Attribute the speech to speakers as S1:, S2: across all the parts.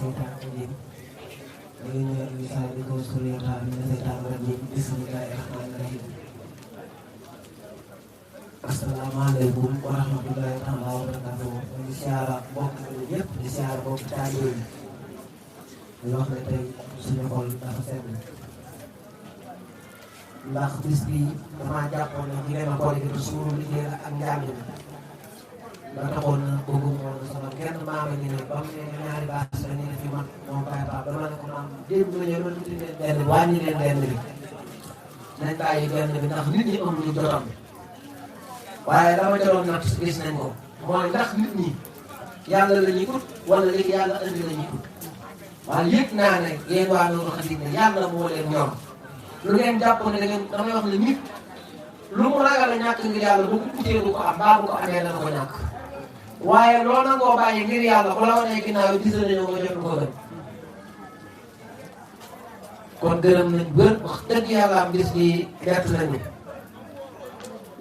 S1: الشيطان الرجيم وإني أعوذ بك وذريتها من الشيطان الرجيم بسم الله الرحمن الرحيم asalaamaaleykum wa rahmatullahi taala wa barakatuh di siyaara mbokk yëpp di siyaara mbokk taalibe yi di wax ne tey suñu xol dafa sedd ndax bis bi damaa jàppoon ne ci leen a boole gi suñu liggéey la ak njàng mi ba taxoon na bëggu moom sama kenn maama ngi ne ba mu ne ñaari baas la ñu ne fi man moom Baye Pape dama ne ko maam dégg nga ñëw tuuti leen benn bi wàññi leen benn bi nañ bàyyi benn bi ndax nit ñi amuñu jotam waaye dama jëloon nag gis nañ ko mooy ndax nit ñi yàlla la ñuy ut wala léegi yàlla indi la ñuy ut waaye yëg naa ne yéen waa Nourou Khadim ne yàlla moo leen ñor lu ngeen jàpp ne da ngeen damay wax ne nit lu mu ragal a ñàkk ngir yàlla bu ko utee du ko am mbaa bu ko amee dana ko ñàkk waaye loo nangoo bàyyi ngir yàlla bu la wanee ginnaaw yi gis nañu nga jot ko gën kon gërëm nañ bër wax dëgg yàlla am bis bi bett nañu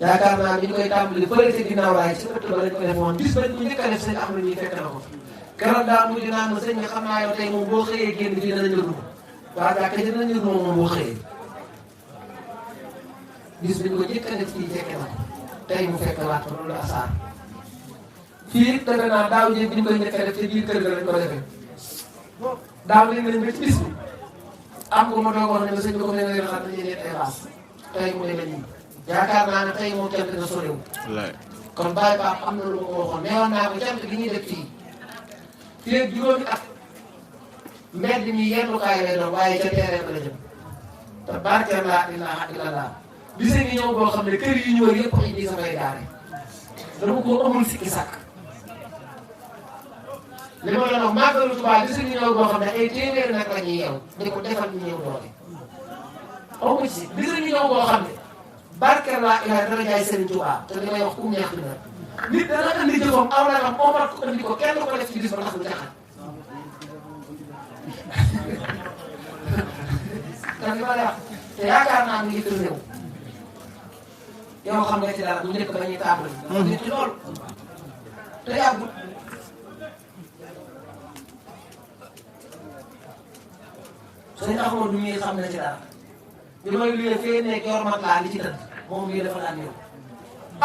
S1: yaakaar naa bi ñu koy tàmbali fële ca ginnaaw waaye ci ëtt ba lañ ko defoon bis bañ ko njëkk a def sëñ am na ñuy fekk na ko keroog daal mujj naan ma sëñ bi xam naa yow tey moom boo xëyee génn fii dana ñëw waa jàkka ji dana ñëw moom boo xëyee bis bi ñu ko njëkk a def fii fekke na ko tey mu fekk waat ko loolu asaar fii it defe naa daaw jéeg bi ñu koy njëkk a def te biir kër ga lañ ko defee daaw léegi nañ ba ci bis bi am ko ma toogoon ne ma sëñ bi ko ne nga xam ne ñu ay baas tey mu ne la nii yaakaar naa ne tey moom cant na soriwul. kon Baye Pape am na lu ma waxoon neewoon naa ko cant gi ñuy def fii fii ak juróomi at mbedd mi yendukaay lay doon waaye ca terrain ba la jëm te barkeel laa ilaha illallah bise ngi ñëw boo xam ne kër yi ñu wër yëpp ay bii samay gaare dama ko amul sikki sàkk li ma doon wax màggalu Tuubaa bise ngi ñëw boo xam ne ay téeméeri nag la ñuy yeew di ko defal ñu ñëw doole amul si bise ngi ñëw boo xam ne barkeel laa ilaha dana jaay Serigne Touba te li may wax ku neex dina nit dana andi jëfam aw na xam omat ko andi ko kenn ko def ci bis ba ndax lu jaxat te li ma lay wax te yaakaar naa ni ngi tënnew yow xam nga ci dara bu njëkk ba ñuy tàmbali nit ci loolu te yàggut sëñ Ahmadou mii xam na ci dara bi may luyee fee nekk yor matelas li ci tëdd moom lii dafa daan ñëw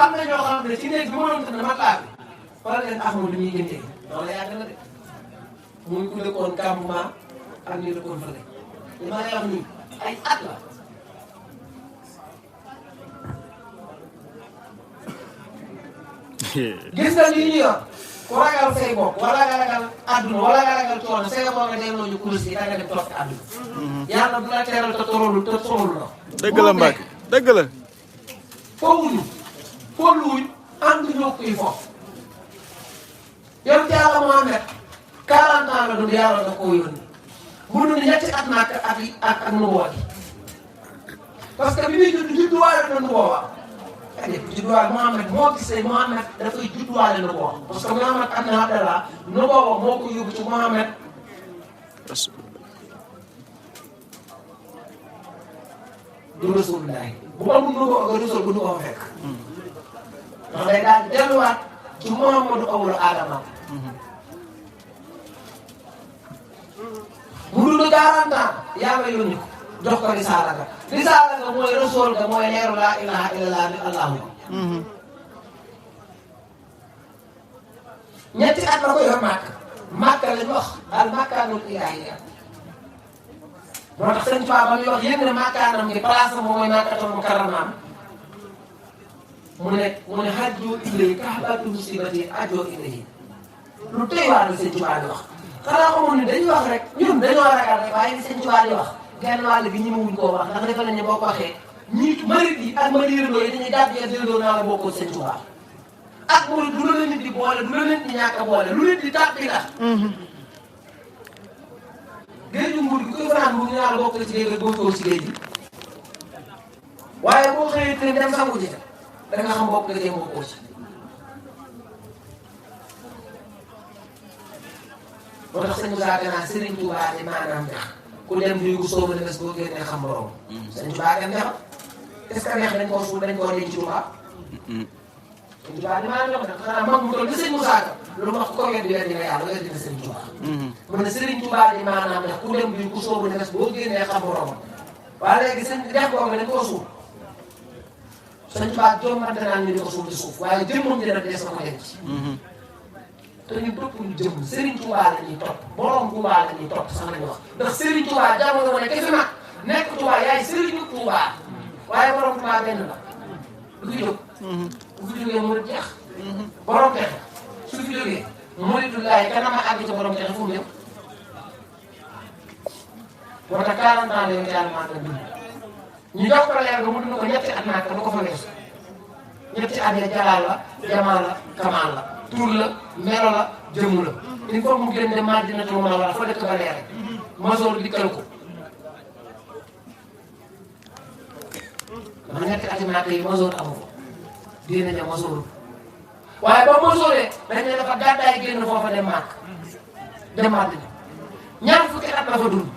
S1: am na ñoo xam ne ci néeg bi ma doon tëdd matelas bi wala leen Ahmadou li ñuy gëntee loolu yàgg na de muy ku dëkkoon campement ak ñu dëkkoon fële li ma lay wax nii ay at la gis nga lii ñu yor ku ragal say bopp wala nga ragal àdduna wala nga ragal coono say boo nga delloo ñu kurus yi da nga dem toog ci àdduna yàlla du la teral te torolul te torolul la
S2: dëgg la Mbacke dëgg la
S1: foowuñu fooluwuñ ànd ñoo koy foofu yow ci yàlla Muhammad 40 ans la dund yàlla da koo yónni mu dund ñetti at nag ak nubuwa gi parce que bi muy judduwaale na nubuwa judduwaale Muhammad moo gisee Muhammad dafay judduwaale nubuwa parce que Muhammad am na Abdallah nubuwa moo ko yóbbu ci Muhammad du Rasulullah bu amul nubuwa ak Rasul bu nu ko fekk ndax day daal di delluwaat ci Muhammadu awwalu Aadama mu dund 40 ans yàlla yónni ko jox ko risaala ga mooy rasul ga mooy leeru laa ilaha illallah ni allahu ñetti at la ko yor màkk lañ wax al makkaanul ilaahiya moo tax sëñ Tuubaa ba muy wax yëg ne makkaanam gi place am mooy makkatul mukarramaam mu ne hajju ilayhi kahbatu musibati ajoo ilayhi lu tey waa la sëñ Tuubaa di wax xanaa xamul ni dañuy wax rek ñun dañoo ragal rek waaye ni sëñ Tuubaa di wax genn wàll gi ñemewuñ koo wax ndax defe nañ ne boo ko waxee ñii marit yi ak mariirandoo yi dañuy jàpp yee déedoo naa la bokkoo sëñ Tuubaa ak mu du la nit di boole du la nit di ñàkk a boole lu nit di tàppi la géeju nguur gi koy fanaan bu ñu naa la bokk ci géej gi bokkoo ci géej gi waaye boo xëyee te dem sangu ji da nga xam bokk nga jéem bokkoo ci moo tax sëñ Moussa Gana Serigne Touba di maanaam neex ku dem duy ko soobu ne bés boo génnee xam borom sëñ Touba dem neex est-ce que neex dañ koo suul dañ koo denc Touba sëñ Touba di maanaam neex nag xanaa mag mu toll ni sëñ Moussa Ka lu ma ko weddi weddi nga yàlla weddi na Serigne Touba. mu ne Serigne Touba di maanaam ne ku dem bi ku soobu ne boo génnee xam boromam waaye léegi sëñ def boobu dañ koo suuf sëñ Touba jombante naan ñu di ko suuf di suuf waaye jëmmam dina des na ko denc. te ñu topp ñu jëm Serigne Touba la ñuy topp borom Touba la ñuy topp sax lañu wax ndax Serigne Touba jamono ma ne ke fi mag nekk Touba yaay Serigne Touba waaye borom Touba benn la du fi jóg. bu fi jógee murid jeex. borom texe su fi jógee muridullahi kanam a àgg ci borom texe fu mu jëm. moo tax 40 ans la yow yàlla maa ngi ñu jox ko leer ba mu dund ko ñetti at naaka du ko fa weesu ñetti at ya jalaal la jamaa la kamaal la tur la melo la jëmm la il faut mu génn dem Madinatul Munawwara fa dëkk ba leere masoor dikkal ko dama ñetti ati naaka yi masoor amu ko diine ja masoor waaye ba masooree dañ ne dafa gàddaay génn foofa dem Màkk dem Madina ñaar fukki at la fa dund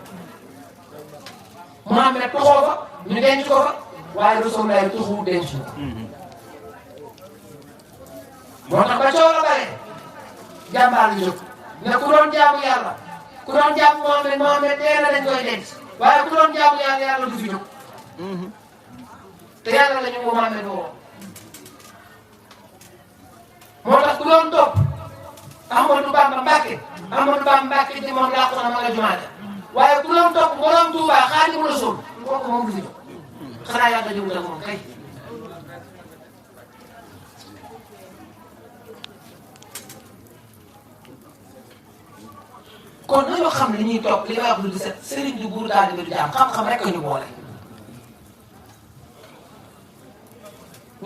S1: Muhammad toxoo fa ñu denc ko fa waaye Rasulullah toxu denc ko moo tax ba coow la bare jàmbaar li jóg ne ku doon jaamu yàlla ku doon jaamu Muhammad dee na dañ koy denc waaye ku doon jaamu yàlla yàlla du fi jóg te yàlla la ñu Muhammad woo moo tax ku doon topp Ahmadou Bamba Mbàkke ci moom làqu na ma nga jumaate waaye ku doon topp borom Touba Xaadimu Rasuul kooku moom du fi jóg xanaa yàlla jóg ak moom kay. kon nañoo xam li ñuy topp li may wax lu di set sëriñ du buur daal di du jaam xam-xam rek a ñu boole.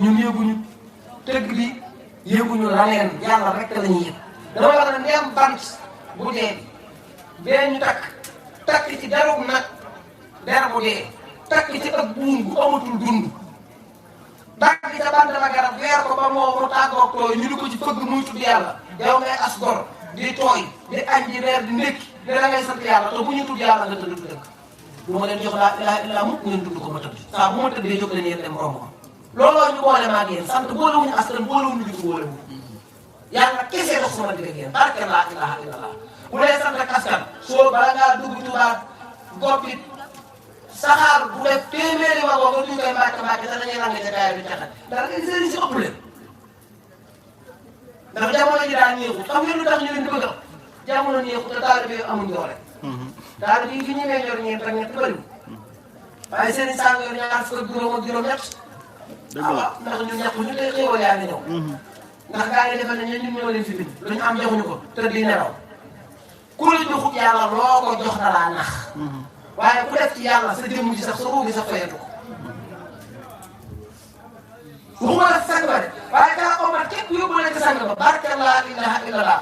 S1: ñun yëguñu tëgg bi yëguñu laneen yàlla rek la ñuy yëg. dama wax ne ndem bant bu dee bee ñu takk ci darub nag der bu dee takk ci ak buum bu amatul dund dagg ca bant ba garab weer ko ba moo mu tàggoog tooy ñu di ko ci fëgg muy tudd yàlla yow ngay as gor di tooy di añ di reer di ndékki ne da ngay sant yàlla te bu ñu tudd yàlla nga tëdd du dëkk du ma leen jox laa ilaaha illa mukk ngeen tudd ko ma tëdd saa bu ma tëddee jóg leen yéen dem romb ko looloo ñu boole maa ak yéen sant boolewuñu askan boolewuñu juddu boolewuñu yàlla kese dox sama digg ak yéen barke laa ilaaha illallah bu dee sant ak askan soo bala ngaa dugg Tuubaa gopp it saxaar bu def téeméeri wagoo nga duñ koy mbàcc te dañuy rang ca gaay bi caxat dara nga sëriñ si ëpp leen ndax jamono ji daal neexut xam ngeen lu tax ñu leen di bëgg a jamono neexut te taalibe yi amuñ doole taalibe yi fi ñemee yor ñeent ak ñett bëriwul waaye seen i sàng yor ñaar fukk ak juróom ak juróom-ñett waaw ndax ñun ñàkk ñu tey xéewal yaa ngi ñëw ndax gaa yi defal nañ ñun ñoo leen fi bind lu ñu am joxuñu ko te di nelaw ku la joxut yàlla loo ko jox na laa nax waaye ku def ci yàlla sa jëmm ji sax sa ruugi sax fayetu ko waxuma la sang ba de waaye kaa omat képp yóbbu leen ci sang ba barke laa ilaha illallah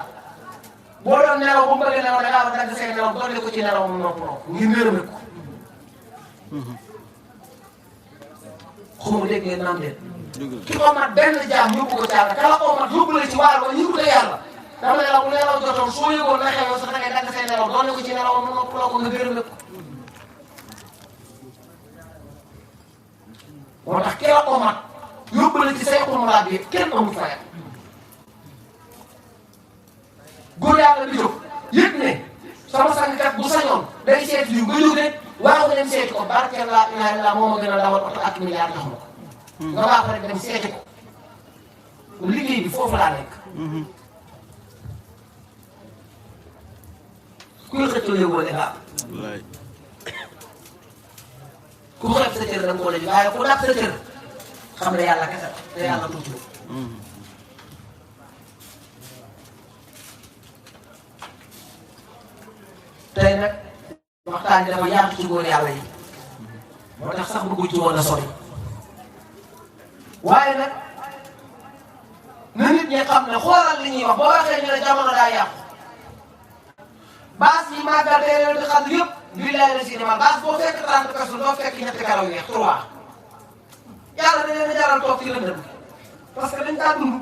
S1: boo doon nelaw ba mu bëgg nelaw da ngaa war a dagg say nelaw doole ko ci nelaw mu nopp ngir nërëme ko xuma dégg ngeen naam leen ki omat benn jaam yóbbu ko ci yàlla kala omat yóbbu la ci waar ba yëgute yàlla dama ne la bu nelaw jotoon soo yëgoon na xew sax da ngay dagg say nelaw doole ko ci nelaw mu nopp ko nga gërëme ko moo tax ki la omat yóbbu la ci say xumalaat bi kenn amul fayam góor yàlla di jóg yëg ne sama sàngkat bu sañoon day seet yu nga jóg rek waaw nga dem seeti ko barke laa ilaha illa moo ma gën a dawal oto ak milliard jox ma ko nga waax rek dem seeti ko liggéey bi foofu laa nekk kuy xëccoo yëgoo le nga am ku xeeb sa cër da nga koo la ji waaye ku dàq sa cër xam ne yàlla kese la te yàlla tuuti la tey nag waxtaan bi dafa yaatu ci góor yàlla yi moo tax sax bëggu ci woon a sori waaye nag na nit ñi xam ne xoolal li ñuy wax boo waxee ñu ne jamono daa yàqu baas yi màggal tey leen di xam yëpp billahi la si demal baas boo fekk 30 personnes doo fekk ñetti karaw yeex 3 yàlla da leen a jaral toog ci lëndëm parce que dañ kaa dund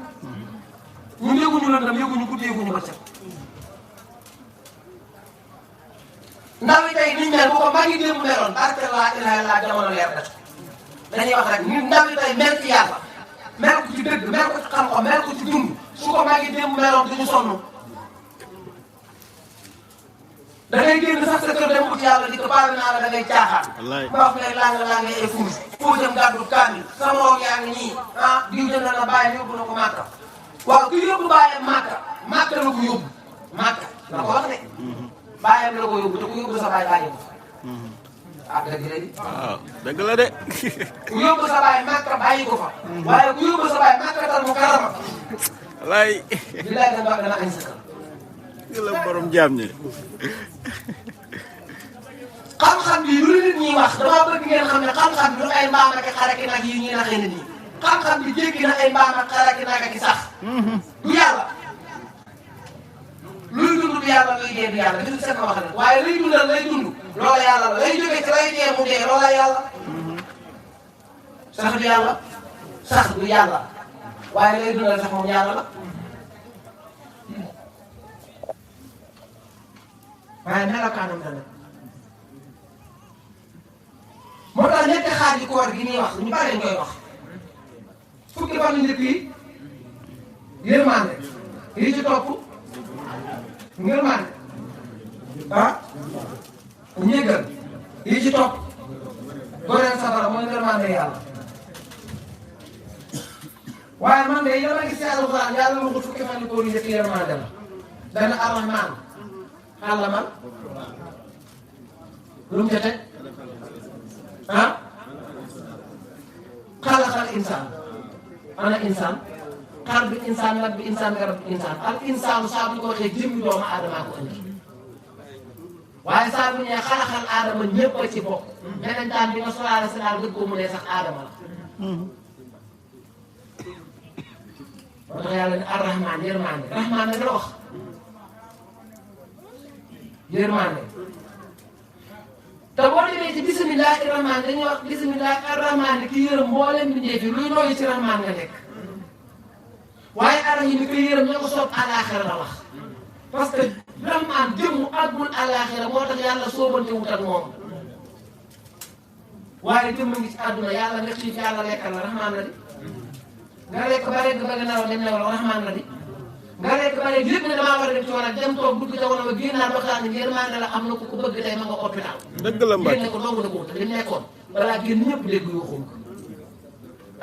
S1: ñun yëguñu lëndëm yëguñu guddi yëguñu bëccëg ndaw yi tey niñ mel bu ko maa ngi démb meloon barke laa ilaha illa jamono leer na dañuy wax rek nit ndaw yi tey mel ci yàlla mel ko ci dëgg mel ko ci xam-xam mel ko ci dund su ko ko magi démb meloon duñu sonn da ngay génn sax sa kër dem ut yàlla di ko baal naa la da ngay caaxaan.
S2: wallaay
S1: ba wax ngay laa ngay ay fuus foo jëm gàddu kaamil sa morom yaa ngi nii ah diw jënd na bàyyi yóbbu na ko Màkka waaw ku yóbbu bàyyam Màkka la ko yóbbu Màkka la ko wax de bàyyam la ko yóbbu te ku yóbbu sa bàyyi bàyyi ko ah dëgg la di
S2: waaw dëgg la de
S1: ku yóbbu sa bàyyi Màkka bàyyi ko fa waaye ku yóbbu sa bàyyi Màkka tal mu karama
S2: wallaay
S1: bi lay dem ba dana añ sa kër
S2: dëgg la borom jaam ñi
S1: xam-xam bi lu nit ñi wax dama bëgg ngeen xam ne xam-xam bi du ay mbaam ak xaraki nag yi ñuy naxee nit ñi xam-xam bi jéggi na ay mbaam ak xaraki nag ak sax du yàlla luy dund du yàlla luy dee du yàlla gis seen ma wax nag waaye luy dundal lay dund loola yàlla la lay jógee ci lay dee mu dee loola yàlla sax du yàlla sax du yàlla waaye lay dundal sax moom yàlla la waaye melokaanam la nag moo tax ñetti xaaj koor gi ñuy wax ñu bari lañ koy wax fukki fan yu njëkk yi yërmande yi ci topp ngërmande ah njëggal yi ci topp goreel safara mooy ngërmande yàlla waaye man de dama gis ci alxuraan yàlla waxul fukki fan yu koor yu njëkk yërmande la dana arrahmaan allaman lu mu ca teg ah xalaxal insaan ana insaan xar bi insaan nag bi insaan garab bi insaan al insaanu saa bu ñu ko waxee jëmmi doomu aadama ko indi waaye saa bu ñu nee xalaxal aadama ñëpp a ci bokk beneen daan bi nga solaale si daal gëj ko mu ne sax aadama la moo tax yàlla ne arrahmaan yërmande rahmaan nag la wax yërmande te boo demee ci bisimilah rahmaan dañuy wax bisimilah arrahmaan ki yërëm mboolem bindee fi luy nooyu ci rahmaan nga nekk waaye arrahim ki yërëm ñoo ko soob àllaaxira la wax parce que rahmaan jëmmu àggul àllaaxira moo tax yàlla soobante wut ak moom waaye jëmm ngi ci àdduna yàlla nga xiif yàlla lekkal la rahmaan la di nga lekk ba rek bëgg nelaw dem nelaw rahmaan la di nga lekk ba léegi lépp ne damaa war a dem ci wanag dem toog dugg ca wanag ba génnaat waxtaan ni yërmande la am na ku ko bëgg tey ma nga hôpital.
S2: dëgg la Mbacke
S1: génne ko nangu na ko te li mu nekkoon balaa génn ñëpp dégg yuuxum ko.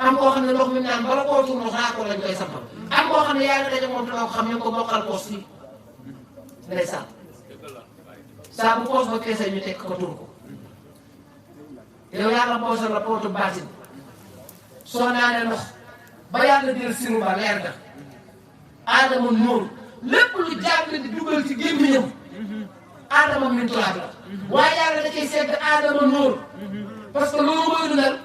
S1: am koo xam ne ndox mi naan bala koo tuur ndox raakoo lañ koy sampal am koo xam ne yaa ngi daje moom dina ko xam ñu ko bokkal poos fii ndeysaan saa bu poos ba keesee ñu tekk ko tuur ko yow yàlla poosal la pootu baatin soo naanee ndox ba yàlla jël sinu ba leer ga Adama noonu lépp lu jàng di dugal ci gémmiñam Adama min turaab la waaye yàlla da cay segg Adama noonu parce que loolu mooy dundal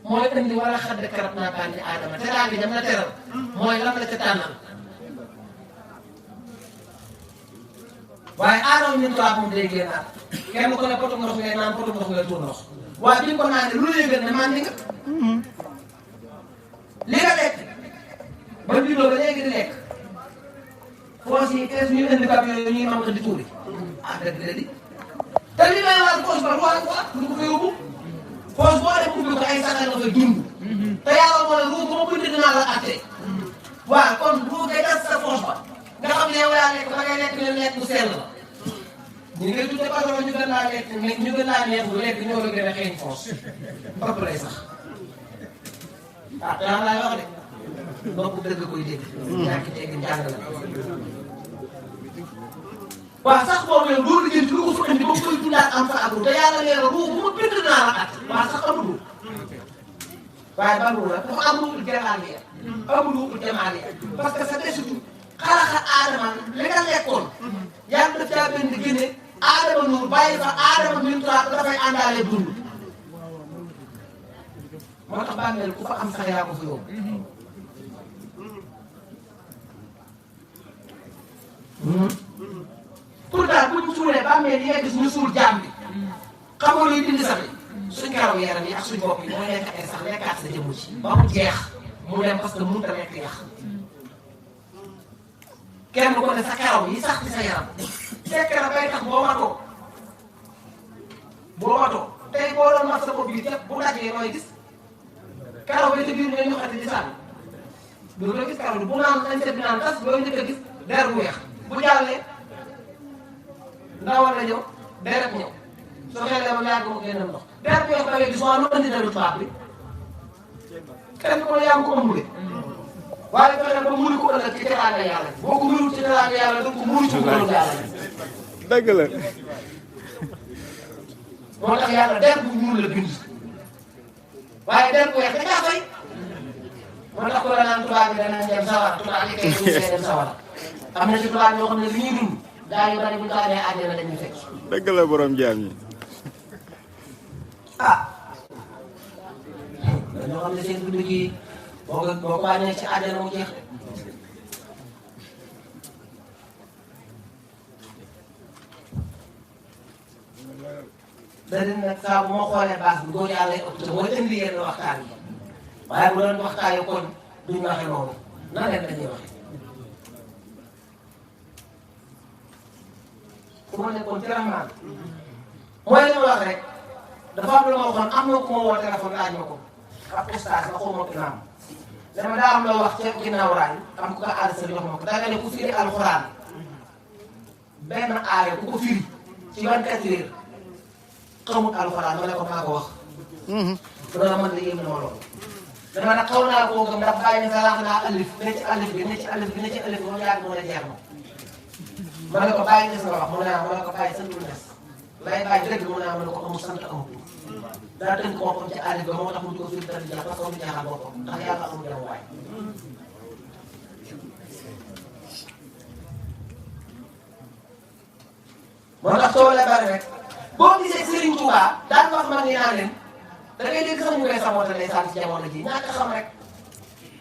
S1: mooy indi wala xadd karab naa bànni Adama te daal bi dem na teral mooy lam la ca tànnal waaye Adama min turaab moom day génnaat kenn ku ne potum ndox ngay naan potum ndox ngay tuur ndox waaye bi ñu ko naanee lu lay gën ne man di nga li nga lekk ba juddoo ba léegi di lekk foos yi kees ñu indi kab yooyu ñuy manque di tuuri ah dëgg la di te li may wax foos ba lu ko lu ko fa yóbbu foos boo dem ubbi ko ay saxal nga fay dund te yàlla moo ne ruug ba ma bind dinaa la atte waaw kon ruug day tas sa foos ba nga xam ne yow yaa lekk ba ngay lekk leen lekk bu sell la ñu ngay tudde patron ñu gën laa lekk ñu gën laa neex bu lekk ñoo la gën a xeeñ foos ëpp lay sax ah daa laay wax de ndox dëgg koy dégg. ñàkk dégg njàng la. waaw sax boobu yow loolu jëm ci lu ko fa indi ba koy dundaat am fa agru te yàlla nee na ruux bu ma bind naa la at waaw sax amul waaye ban ruux la dafa am ruuxul jamaaliya amul ruuxul jamaaliya parce que sa desitu xalaxa aadama li nga lekkoon yàlla daf caa benn génne aadama nuur bàyyi fa aadama min turaab dafay àndaale dund moo tax bàmmeel ku fa am sax yaa ko fa yóbbu pourtant bu ñu suulee bàmmeel yi nga gis ñu suul jaam bi xam nga luy dindi sax suñ karaw yaram yi ak suñ bopp yi mooy lekk ay sax lekkaat sa jëmm ci ba mu jeex mu dem parce que mënut a lekk yax kenn ko ne sa karaw yi sax ci sa yaram fekk na bay tax boo matoo tey boo doon mat sa bopp bi képp bu dajee mooy gis karaw ba ci biir nga ñu xati di sànni du ko gis karaw bu naan dañ seet bi naan tas loolu njëkk a gis der bu weex bu jàllee ndawal la ñëw deret ñëw soo xelee ba yàgg mu génn ndox der bu weex ba léegi souvent lu andi deru tubaab bi kenn ko yaa ngi ko ëmb de waaye fexe ba muri ko ëllëg ci teraanga yàlla boo ko muriwul ci teraanga yàlla da ko muri ci mbugalu yàlla
S2: dëgg la.
S1: moo tax yàlla der bu ñuul la bind waaye der bu weex da caa fay moo tax ko la naan tubaab bi danañ dem sawara tubaab yi kay ñu dem sawara am na ci tubaab yoo xam ne li ñuy dund gaa yu bari bu ñu ko amee àjjana dañuy fekk
S2: dëgg la borom jaam ñi.
S1: ah dañoo xam ne seen dund gi boo ko wàññee ci àjjana mu jeex da di nag saa bu ma xoolee baax bi góor yàlla ëpp te mooy indi yenn waxtaan yi waaye bu doon waxtaan yi kon duñ waxe noonu nan leen dañuy waxe su ma nekkoon ci rahmaan mooy li ma wax rek dafa am lu ma waxoon am na ku ma woo téléphone laaj ma ko ab oustaz ma xaw ma imaam dama daa am loo wax ca ginnaaw raay am ku ko àll sa jox ma ko da nga ne ku firi alxuraan benn aaya ku ko firi ci 24 heures xamut alxuraan ma ne ko maa ko wax. loolu man de yéem na ma lool. dama nag xaw naa koo gëm ndax bàyyi na sa naa alif ne ci alif bi ne ci alif bi ne ci alif bi moom yaa ngi mën a jeex ma. ma ne ko bàyyi des nga wax mu ne ma ne ko bàyyi sant lu des lay bàyyi dëgg mu ne ma ne ko amul sant amul. daa tënk boppam ci alif ba moo tax mu di ko firi dara jeex parce que mu jeexal boppam ndax yàlla amul jaww waay. moo tax coow la bari rek. boo gisee Serigne Touba daan wax mag ñi naan leen da ngay dégg sax ñu koy saboté lay sant ci jamono ji ñaata xam rek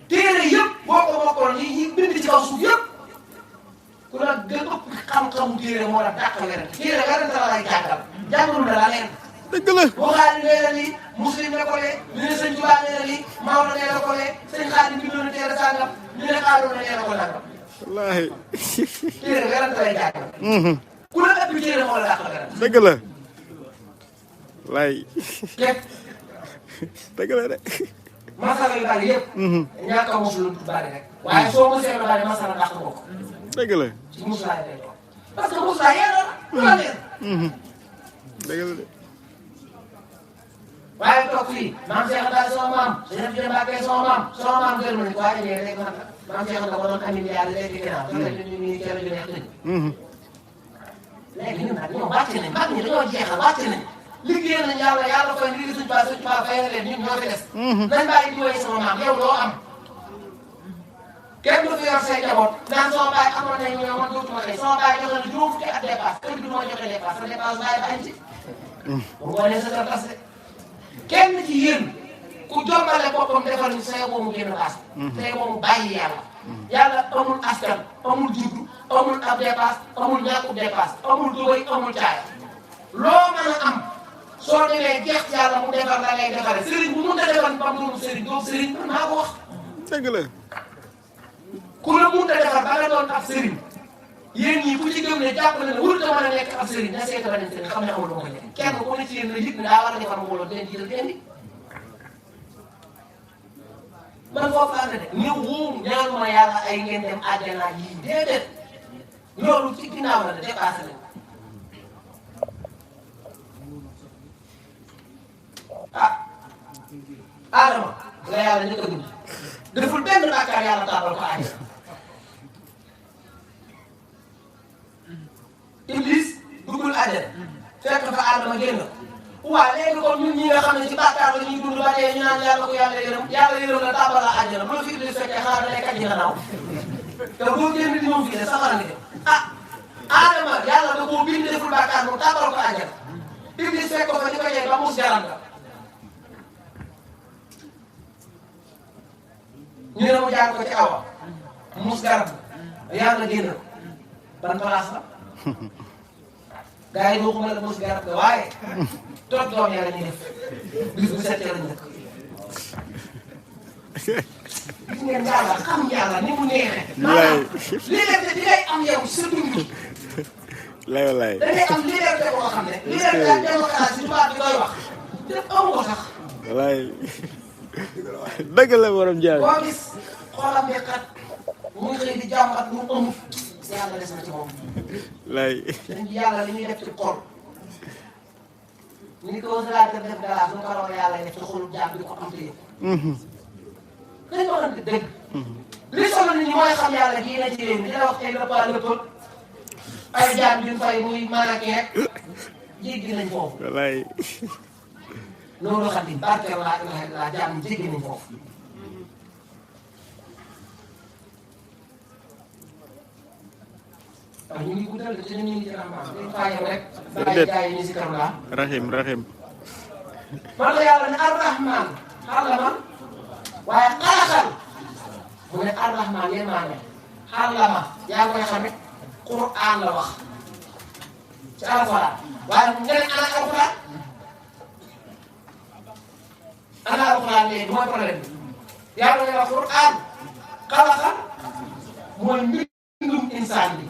S1: téere yëpp boo ko bokkoon yi bind ci kaw suuf yëpp ku la gën ëpp xam-xamu téere moo la dàq werante téere werante la lay jàngal jàngalu la leen.
S2: dëgg la.
S1: Buxaari nee na lii Muslim ne ko lee ñu ne sëñ Touba nee na lii Maodo nee na ko lee sëñ Xaadim bindoon na téere sàngam ñu ne Xaadim nee na ko nangam.
S2: wallaahi.
S1: téere werante lay jàngal. ku la ëpp téere moo la dàq werante.
S2: dëgg la. lay.
S1: képp.
S2: dëgg la de.
S1: masala yu bari yëpp. ñàkk a musul lu bari rek. waaye soo musee lu bari masala dàq nga ko.
S2: dëgg la.
S1: ci musulaay lay doon. parce que musulaay yéen a la leen.
S2: dëgg la de.
S1: waaye toog fii maam Cheikh Anta sama maam Cheikh Jërë Mbacke sama maam gërëm nañu ko waaye léegi rek man maam Cheikh Anta ko doon andi milliard léegi ginnaaw. ñu kenn du neex dëgg. léegi ñun nag ñoom wàcc nañ mag ñi dañoo jeexal wàcc nañ. liggéey nañ yàlla fay liggéey suñu baa fay na leen ñun ñoo fi des. nañ bàyyi di woy sama maam yow doo am. kenn du fi yor say njaboot naan sama baay amoon nañ ñoom man dootuma xëy sama baay joxe na juróom fukki at dépasse kër gi du ma joxe dépasse sa dépasse bàyyi ba añ ci. bu ngoonee sa kër tas de kenn ci yéen ku jombale boppam defal ni say boobu génn baas say boobu bàyyi yàlla. yàlla amul askan amul juddu amul ab dépasse amul ñàkkub dépasse amul dugay amul caaya. loo mën a am soo demee jeex ci yàlla mu defar la ngay defaree Serigne bu mun a defar ba mu doon Serigne doo Serigne man maa ko wax.
S2: dëgg la.
S1: ku la mun a defar ba nga doon ab Serigne yéen ñii ku ci gëm ne jàpp na ne warut a mën a nekk ab Serigne na seeta beneen Serigne xam ne amul lu ma ko ñëw kenn ku ne ci yéen na yëg ne daa war a defar mbooloo den jiital den di. man foofu laa ne de ñëw wóomu ñaanuma yàlla ay ngeen dem àjjana yii déedéet loolu ci ginnaaw la de dépassé nañ. ah Adama la yàlla njëkk a bind deful benn bàkkaar yàlla taabal ko àjjana Iblis duggul àjjana fekk fa Adama génn waaw léegi kon ñun ñi nga xam ne ci bàkkaar la ñuy dund ba tey ñu naan yàlla ko yàlla yërëm la taabal la àjjana bu la fi Iblis fekkee xanaa da lay kat ñi nga naaw te boo génn di ñëw fii de safara nga jëm ah Adama yàlla da koo bind deful bàkkaar moom taabal ko àjjana Iblis fekk ko fa di ko yee ba mus jaram ka ñu ne mu jaar ko ci awa mus garab yàlla génn ko ban place la gars yi doo ko mën a mus garab ga waaye toog doom yàlla ñuy def bis bu settee lañ dëkk gis ngeen yàlla xam yàlla ni mu neexee maanaam liberté bi ngay am yow sa dund
S2: lay lay
S1: da ngay am liberté boo xam ne liberté ak démocratie tubaab bi koy wax te amu ko sax
S2: lay dëgg la borom jaay
S1: boo gis xolam bi kat muy xëy di jàmbat mu amut yàlla des na ci moom.
S2: lay
S1: dañ ci yàlla li ñuy def ci xol ni ko Zalaat def galaas su ko raw yàlla def ci xolu jàmm di ko am te dañ ko waxante dëgg. li solo nit ñi mooy xam yàlla kii na ci réew mi dina wax ay repas lëppal ay jaam duñ fay muy maanaam jéggi nañ foofu.
S2: lay
S1: loolu xam ni barkeel laa jaam ñi jéggi nañ foofu. waaw ñu ngi guddal te ñu ngi ci rahmaan dañ faa yem rek. bàyyi gars yi ñu si kanam laa.
S2: rahim
S1: man la yàlla ne ar-rahmaan xallama waaye xalaxal mu ne ar-rahmaan yéen maa ne xallama yaa ngi koy xame Qur'an la wax ci alxuraan waaye nga ne ana alxuraan ana alxuraan léegi mooy problème bi yàlla ne la Qur'an xalaxal mooy mbindum insaan bi.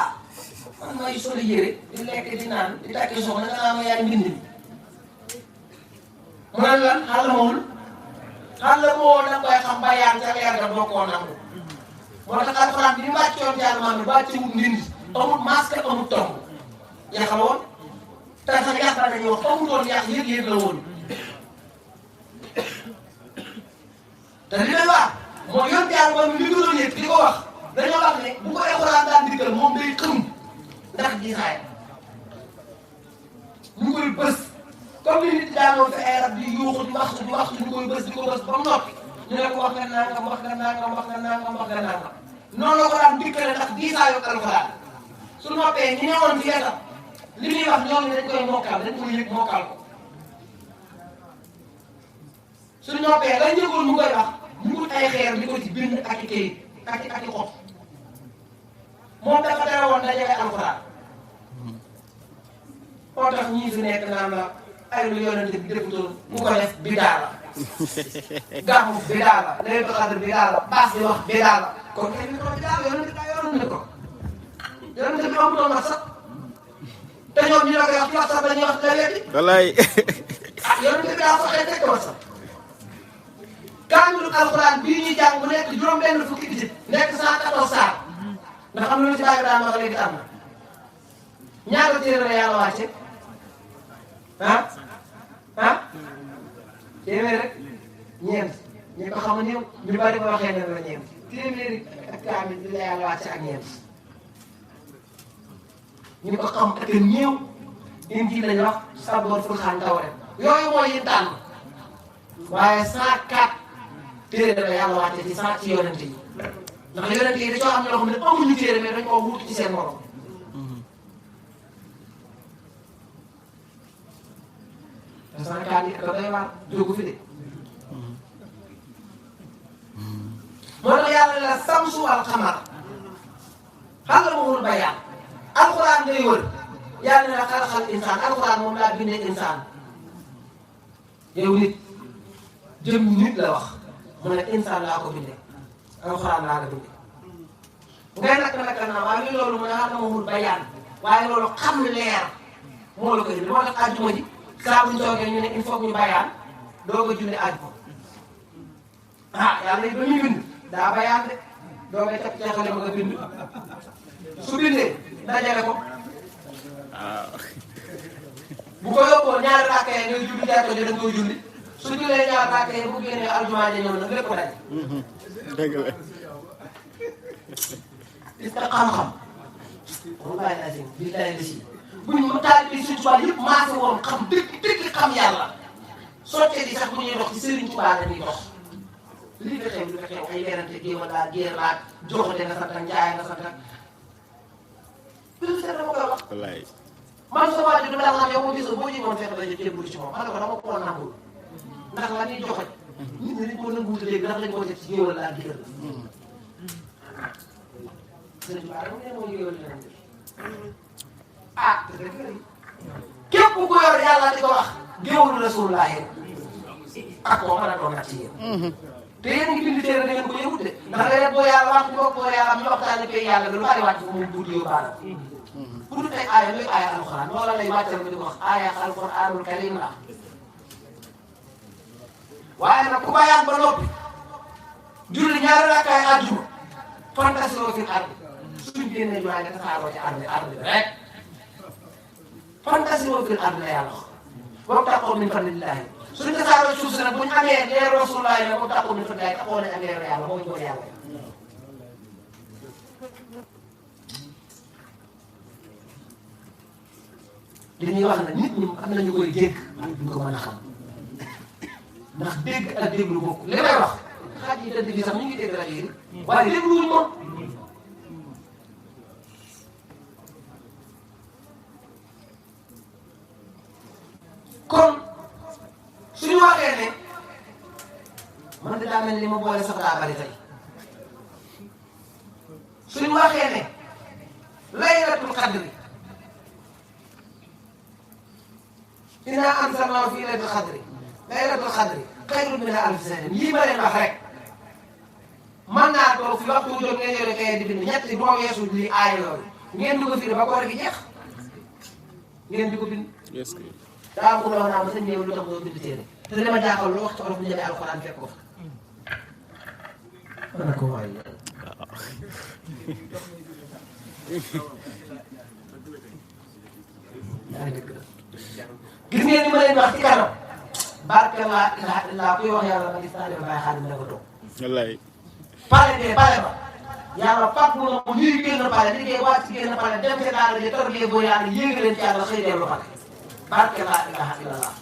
S1: ah man may solo yére di lekk di naan di takki soxna nga naa ma yaay mbind mi mu ne lan xàll moo da koy xam ba yaan ca leer ga doo koo nangu moo tax alxuraan bi ni wàccoon jaar maam bi wàccewut mbind amul masque amul tomb yàq la woon te sax yàq la dañuy wax amutoon yàq yëg-yëg la woon te li lay wax mooy yoon jaar maam bi li doon yëg di ko wax dañoo wax ne bu ko alxuraan daan dikkal moom day xëm ndax gisaay ñu koy bës comme ni nit daanoo fi ay rab di yuuxu di wax ñu koy bës di ko bës ba mu noppi ñu ne ko wax nga nangam wax nga nangam wax nga nangam wax nga nangam noonu la ko daan dikkale ndax gisaayu alxuraan su noppee ñu newoon fi yetam li muy wax ñoom dañ koy mokkal dañ koy yëg mokkal ko su noppee lañ yëgoon mu koy wax ñu wut ay xeer di ko ci bind ak i kayit ak i xob moom dafa tere woon dajale alxuraan moo tax ñii fi nekk naan la ay lu yonente bi defutoon ku ko def bidaa la gàmmu bidaa la laylatul qadr bidaa la baas di wax bidaa la kon kay ñu ko bidaa la yonente daa yoroon ne ko yonente bi amutoon wax sax te ñoom ñu la koy wax ci wax sax dañuy wax la weddi
S2: wallaay
S1: ah yonente bi daa soxee teg ko sax kaamilu alxuraan bii ñuy jàng bu nekk juróom-benn fukki digit nekk 114 saar ndax am na lu ci bàyyi daan wax léegi am na ñaata téere la yàlla wàcce téeméer rek ñeent ñi ko xam néew ñu bari ko waxee ne la ñeent téeméeri ak kaamil bi la yàlla wàcce ak ñeent ñu ko xam ak néew Injiil lañu wax Saboor Furqaan Tawreet yooyu mooy yi tànn waaye 104 téere la yàlla wàcce ci 100 ci yonent yi ndax yonent yi dañoo am ñoo xam ne amuñu téere mais dañ koo wuutu ci seen morom te 104 yi ko doy waar jógu fi de moo tax yàlla la samsu wal xamar allamahul bayaan alxuraan ngay wër yàlla ne la xalaxal insaan alxuraan moom laa bindee insaan yow nit jëm nit la wax mu ne insaan laa ko bindee alxuraan laa la bindee ngay naka naa waaye loolu mu ne allamahul bayaan waaye loolu xam leer moo la ko indi moo tax àjjuma ji saa bu ñu toogee ñu ne il faut que ñu bayaan doog a julli àjjuma yàlla it ba muy bind daa bayaan de doog a caxale ma nga bind su bindee dajale ko bu ko yóbboo ñaari rakka yi ngay julli jàkka ji da nga koy julli su jullee ñaari rakka yi bu génnee aljumaa ja ñëw nag lépp daj.
S2: dëgg la.
S1: gis nga xam-xam. wallaahi azim billaahi la si buñ mu taal bi Sëriñ Tuubaa yëpp maase woon xam dëgg xam yàlla sottee di sax bu ñuy dox ci Sëriñ Tuubaa la ñuy dox li fi xew ay leerante géewal laa géer laag joxate nga sant ak njaay nga sant ak bisu seet dama koy wax.
S2: wallaay.
S1: man sa waajur dama daan xam yow boo gisoo boo ñëwoon fekk dañu jébbul ci moom xam nga ko dama ko nangul ndax la ñuy joxe nit ñi dañ koo nanguwut léegi ndax dañ koo def ci géewal laa géer la. Sëriñ Tuubaa dama ne mooy géewal la te dëgg la képp ku yor yàlla di ko wax géewalu Rasulullah ak koo mën a doon nag ci yéen. te yéen a ngi bind téere da ngeen ko yëngu de ndax léeg-léeg boo yàlla wax ñu boo yàlla ñu waxtaanee pay yàlla lu bari wàcc moom tuuti yóbbaale pour du tey aaya lépp aaya alxuraan loola lay wàccal ma di ko wax aaya alxuraanul karim la waaye nag ku bayaat ba noppi julli ñaari rakkaay àjjuma fantasiroo fil ardi suñ génnee jumaa nga tasaaroo ci ardi bi rek fantasiroo fil ardi la yàlla wax wabtaqu min fadlillahi suñ tasaaroo ci suuf si nag buñ amee leeru Rasulullahi nag wabtaqu min fadlillahi taxoo nañ ak leeru yàlla mooy góor yàlla li ñuy wax nag nit ñi am nañu koy dégg duñ ko mën a xam ndax dégg ak déglu bokk li may wax xaaj yi tëdd bi sax ñu ngi dégg rajo yi waaye dégluwuñ moom kon suñu waxee ne man de daa mel ni ma boole sax daa bari tey suñu waxee ne laylatul qadri inna anzalnaahu fi laylatul qadri laylatul qadri xayrun min alfi shahr lii ma leen wax rek mën naa toog fi waxtu wu jot ngeen yore kayit di bind ñetti boo weesu lii aaya yooyu ngeen di ko firi ba koor gi jeex ngeen di ko bind. daa am ko doon naa ma sëñ bi lu tax doo bind téere te li ma jaaxal lu wax ci olof bu ñëwee alxuraan fekk ko fa. ma ne ko waay gis ngeen ni ma leen wax ci kanam barke laa ilaha illa kuy wax yàlla ma gis naa ne bàyyi xaalis dafa toog.
S2: wallaay.
S1: pale ba yàlla fàq mu ne ko ñuy génn pale liggéey wàcc génn pale dem ca daara ji tarbiyee boo yàlla yéegi leen ci yàlla xëy dellu pale barke laa ilaha illallah.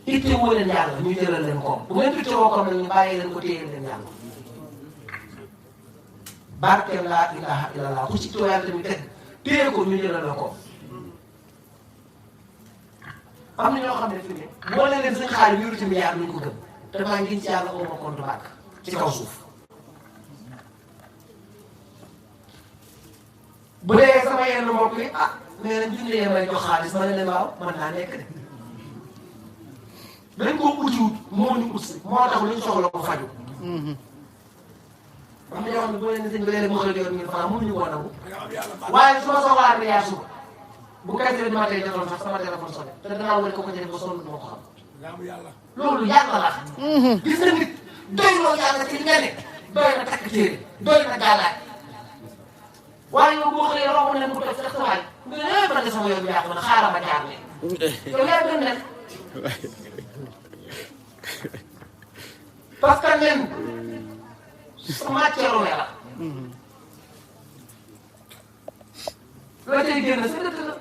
S1: itte woo leen yàlla ñu jëlal leen koom bu ngeen itte woo koom nag ñu bàyyi leen ko téye leen yàlla barke laa ilaha illallah ku ci itte woo yàlla tamit teg téye ko ñu jëlal la koom. am na ñoo xam ne fi ne boo leen leen seen xaalis yu ci milliard ñu ko gëm te maa ngi ci yàlla oo ma compte banque ci kaw suuf bu dee sama yenn mbokk yi ah nee nañ junne yee may jox xaalis ma ne leen waaw mën naa nekk de dañ koo utiwut moo ñu ut si moo tax luñ soxla ko faju am na ñoo xam ne boo leen sëñ bi léeg-léeg mu xëy yor 1000 francs mënuñu koo nangu waaye su ma soxlaa milliard suba bu kay teel ma tey jotoon sax sama téléphone sonné te danaa wër ko ko jëlee ba sonn moo ko xam loolu yàlla la. gis nga nit doy loo yàlla ci li nga ne doy na takk téere doy na gàllaaj waaye yow boo xëyee romb leen mu toog sax sa waay nga ne man de sama yoon bi yàq ma ne xaaral ma jaar ne yow yaa gën nen parce que nen sa matière la la tey génn sa dëkk la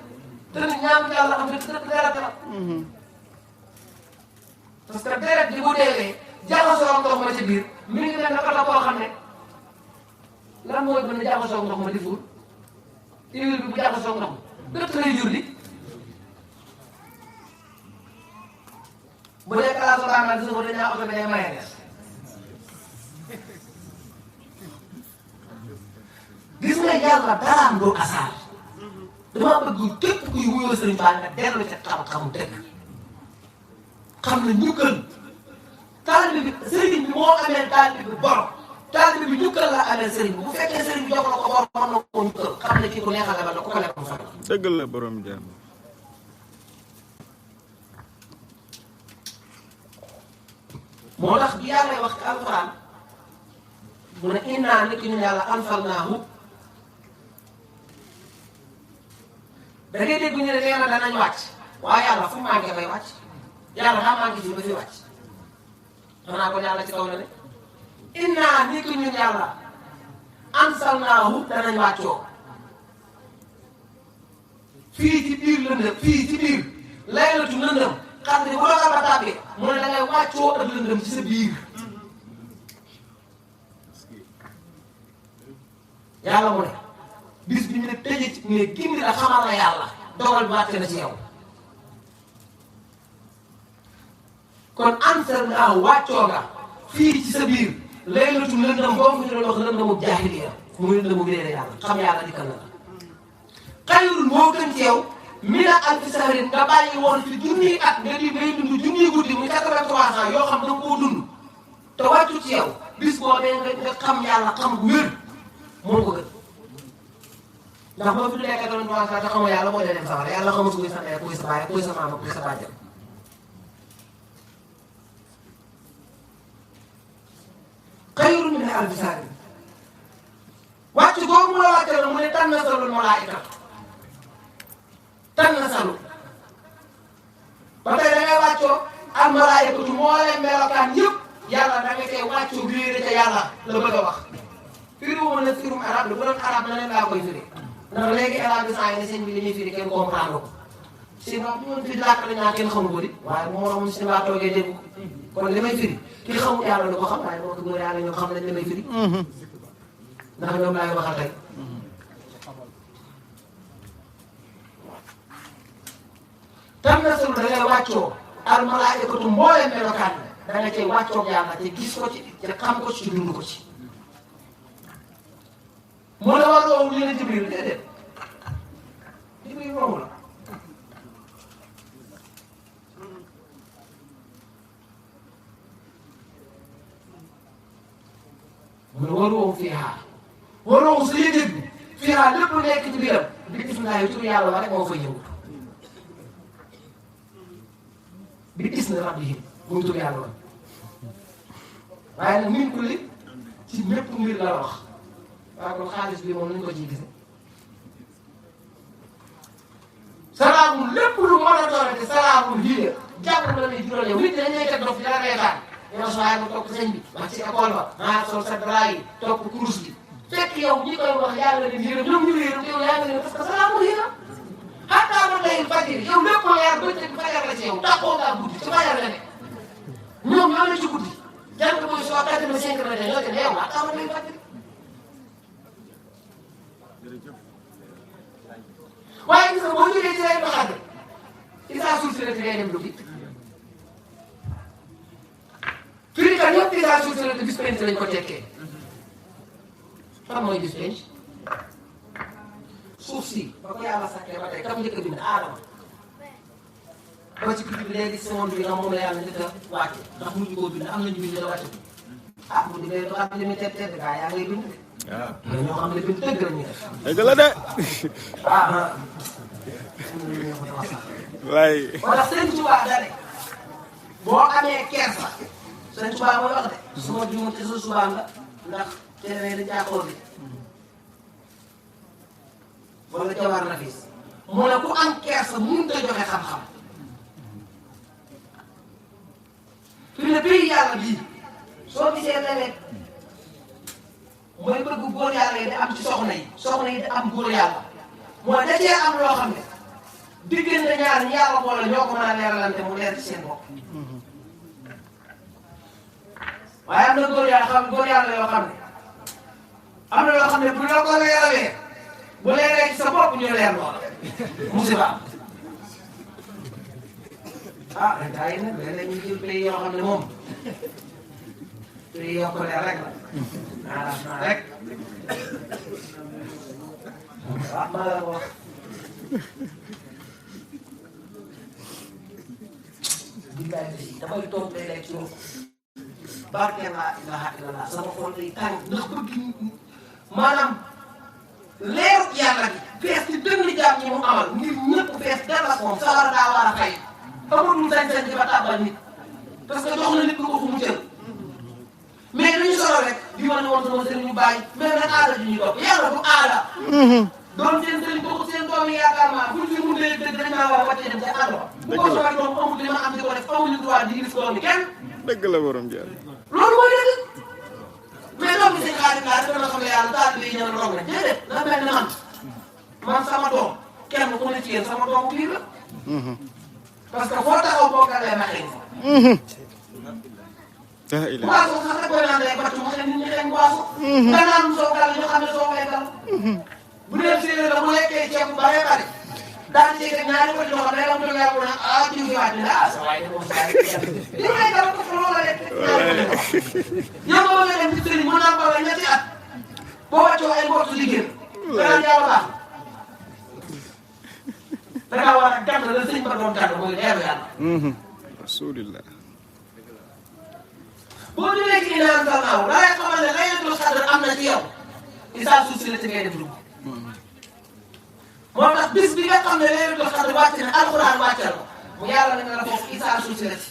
S1: te nit ñaan yàlla am dëkk deret la parce que deret bi bu deewee jaxasoo ndox ma ci biir mi ngi mel ne oto boo xam ne lan mooy gën a jaxasoo ndox ma di fuul huile bi bu jaxasoo ndox ma dëkk lay jur di bu dee kalaasu bànqal di sa ko dañaa oto bi day maye des gis nga yàlla daraam doo asaar dama bëgg képp kuy wuyoo sëriñ Ba nga dellu ca xam-xamu dëgg xam ne ñukkal taalibe bi sëriñ bi moo amee taalibe bi bor taalibe bi ñukkal la amee sëriñ bi bu fekkee sëriñ bi jox la ko bor mën na koo ñukkal xam ne kii ku neexal lebal la ku ko lebal mu fay la.
S2: dëgg la borom jàmm.
S1: moo tax bi yàlla wax ci alxuraan mu ne innaa nit ñun yàlla anzalnaahu da ngay dégg ñu ne nee na danañ wàcc waaye yàlla fu mu manqué bay wàcc yàlla daa manqué fii ba fi wàcc xanaa ko yàlla ci kaw la ne innaa nit ñun yàlla anzalnaahu danañ wàccoo fii ci biir lëndëm fii ci biir laylatu lëndëm xam ne bu la ko tàbbee mu ne da ngay wàccoo ak lëndëm ci sa biir yàlla mu ne bis bi ñu ne tëjee ci ne gindi la xamal la yàlla dogal bi wàcce na ci yow kon anzalnaahu wàccoo nga fii ci sa biir laylatu lëndëm boobu ñu doon wax lëndëmu jaahiliya muy lëndëmu réere yàlla xam yàlla dikkal na la xayrun moo gën ci yow mina alfi sahrin nga bàyyi woon fi junniy at nga di ngay dund junniy guddi muy 83 ans yoo xam da nga koo dund te wàccu ci yow bis boobee nga xam yàlla xam gu wér moo ko gën ndax boo fi du nekk doon wax te xamoo yàlla boo dee dem sawar yàlla xamul kuy sa ndey kuy sa baay kuy sa maama kuy sa bàjjan xayrun min alfi shahrin wàcc googu mu la wàcce la mu ne tanazzalu malaa'ikatu tanazzalu ba tey da ngay wàccoo al malaa'ikatu moo leen melokaan yëpp yàlla da nga koy wàccoo biir ca yàlla la bëgg a wax firi wu ma ne firum arab la bu doon arab na leen laa koy firi ndax léegi arab bi saa yi ne seen bi li ñuy firi kenn comprendre ko si ma bu ñoon fi làkk dañ naa kenn xamu ko di waaye bu moroom si laa toogee dégg ko kon li may firi ki xamul yàlla du ko xam waaye moo ko góor yàlla ñoom xam nañ li may firi ndax ñoom laay waxal tey tam na sulu da ngay wàccoo al malaa'ikatu mbooleem melokaan da nga cay wàccoog yàlla te gis ko ci te xam ko ci dund ko ci mu ne war loowu ñu ne Jibril déedéet Jibril moomu la mu ne waroo fiihaa waroo sa yëg-yëg bi fiihaa lépp lu nekk ci biiram bi gis naa tur yàlla wa rek moo fa yëngu bi gis na rabbihim muy tur yàlla wa waaye nag min kulli ci mépp mbir la wax waaye kon xaalis bi moom nañu ko ciy gise salaamun lépp lu mën a doonate salaamun lii jàpp la lay jural yow nit ñi dañuy teg dof di la reetaan yow soo yaay ma topp sëñ bi wax ci école ba maa sol sa dara yi topp course bi fekk yow ñi koy wax yaa nga leen yërëm ñoom ñu yërëm yow yaa nga leen parce que salaamun lii la xataa man lay fajir yow lépp moo yar bëccëg fajar la ci yow taxoo ngaa guddi ci fajar la ne ñoom ñoo ne ci guddi jant mooy soo 85 la de ñoo te ne yow xataa man lay fajir waaye gis nga boo jógee ci lay doxate isaa suuf si la te ngay dem duggi firi kat yëpp isaa suuf si la te bis penc lañ ko tekkee fan mooy bis penc suuf si ba ko yàlla sàkkee ba tey kam njëkk a bind aadama ba ci guddi bi léegi seconde bi nga moom la yàlla njëkk a wàcce ndax mujj koo bind am nañu bind la wàcce ah bu dimee doo xam li muy tedd tedd gaa yaa ngay bind de waaw ñoo xam ne bind dëgg la ñuy def
S2: dëgg la de
S1: ah
S2: lay
S1: wala sëñ Tuubaa da ne boo amee kersa sëñ Tuubaa mooy wax de su ma juumee ci suuf subaam la ndax teel a jàppoo bi wala jawar nafis mu ne ku am kersa mënut a joxe xam-xam fi ne pays yàlla bii soo gisee leneen mooy bëgg góor yàlla yi di am ci soxna yi di am góor yàlla mooy da cee am loo xam ne diggante ñaar ñi yàlla boole ñoo ko mën a leeralante mu leer ci seen bopp waaye am na góor yàlla yoo xam ne am na loo xam ne bu la ko leeralee bu leeree ci sa bopp ñu leer loola musiba am ah daa yi nag léeg-léeg ñu jël pays yoo xam ne moom pays yoo ko leer rek la naa rek ah maa la ko wax billaay bi damay toog léeg-léeg ci barke laa ilaha illallah sama xol day tàng ndax bëgg maanaam leeru yàlla bi fees ci dënn jaam ñi mu amal ngir ñëpp fees dell ak moom sawara daa war a fay amatul sañ-sañ ci ba tàbbal nit parce que jox na nit ku ko fu mu jël mais dañu solo rek di ma ne woon sama sëriñ ñu bàyyi mais nag aada ji ñuy topp yàlla du aada doon seen sëriñ bokk seen doom yi yaakaar naa buñ fi mun dee dëgg dañ maa war a wàccee dem ca àll ba bu ko soxla doom amul li ma am di ko def amuñu droit di gis doom yi kenn
S2: dëgg la borom jaar
S1: loolu mooy dëgg mais doom bi seen xaalis laa dafa na xam ne yàlla taal bi ñëw roog na déedéet la mel ne man sama doom kenn ku ne ci yéen sama doomu biir la parce que foo taxaw boo galee ma xëy
S2: la ilaha
S1: waaso sax rek koy naan day bàcc mu xëy nit ñi xëy waaso nga naan soo gal ñu xam ne soo koy gal bu dee séeréer la bu lekkee ceeb bu bare bare daal di teg ñaari ko ci loxo day am lu yàlla mu ne ah jiw gi waat ne ah sa waay de moom sa waay li may dal ko fa loola lekk yow boo nga dem ci sëriñ mën naa ko la ñetti at boo wàccoo ay mbokk liggéey danaan yàlla baax dangaa war a gàtt la sëriñ ba doon gàtt mooy leeru yàlla
S2: rasulillah
S1: boo jógee ci inaan salnaaw da lay xamal ne laylatul xadr am na ci yow isaa suuf si la ci ngay def dugg moo tax bis bi nga xam ne laylatul qadr wàcc na alxuraan wàccal ko mu yàlla ne la foofu isaa suuf si la ci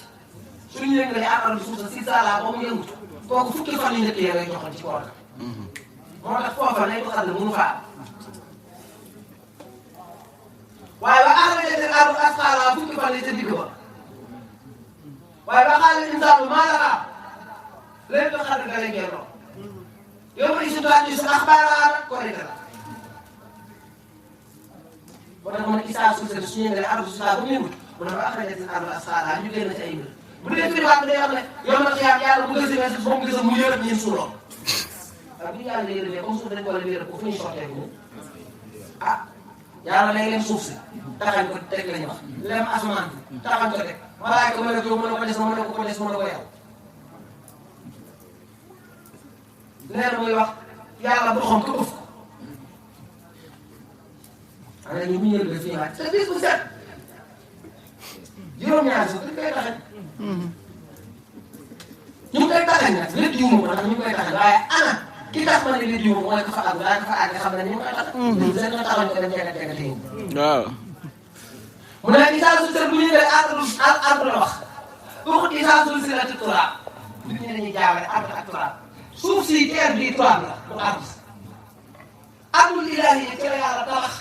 S1: suñu yëngalee àqal bi suuf sa si saalaa ba mu yëngutu kooku fukki fan yu njëkk yi lay joxoon ci koor moo tax foofa laylatul qadr mënu faa waaye ba axrajatil ardu asqaalahaa fukki fan yi ca digg ba waaye ba qaala l-insaanu maa lahaa laylatul qadr ga lay gelloo yow ma isin tuhaddisu axbaarahaa nag korite la moo tax man isaa suuf si suñu yëngalee ardu saa ba mu yëngut mu ne ba axrajatil ardu asqaalahaa ñu génn ci ay mbir bu dee firiwaat bi day wax ne yow ma xiyaam yàlla bu gëstoo ba mu gëstoo mu yërëb ñun suuloo waaw bu ñu yàlla yërëbee comme suuf dañ ko war a yërëb ko fu ñuy sotteeku ñun ah yàlla lay lem suuf si taxañ ko teg la ñu wax lem asamaan bi taxañ ko teg malaayka mën na ko mën na ko des mën na ko des mën na ko yow leer muy wax yàlla bu xam ko ëf ko xanaa ñu bu ñu yërëbee fii waat te bis bu set juróom-ñaari suuf dañ koy taxañ ñu ngi koy taxañ nag lépp jiw ko ndax ñu ngi koy taxañ waaye ana ki tax ma ne lépp jiw mooy ko fa àgg daa ko fa àgg xam ne ni mu koy taxañ. ñun seen nga taxañ ko dem jege jege téye.
S2: waaw.
S1: mu ne isaa suuf si bu ñu nee arbre la wax waxut isaa suuf si la ci turaab nit ñi dañuy jaawale arbre ak turaab suuf si terre bi turaab la du arbre ardul ilaahi yi ci la yàlla tabax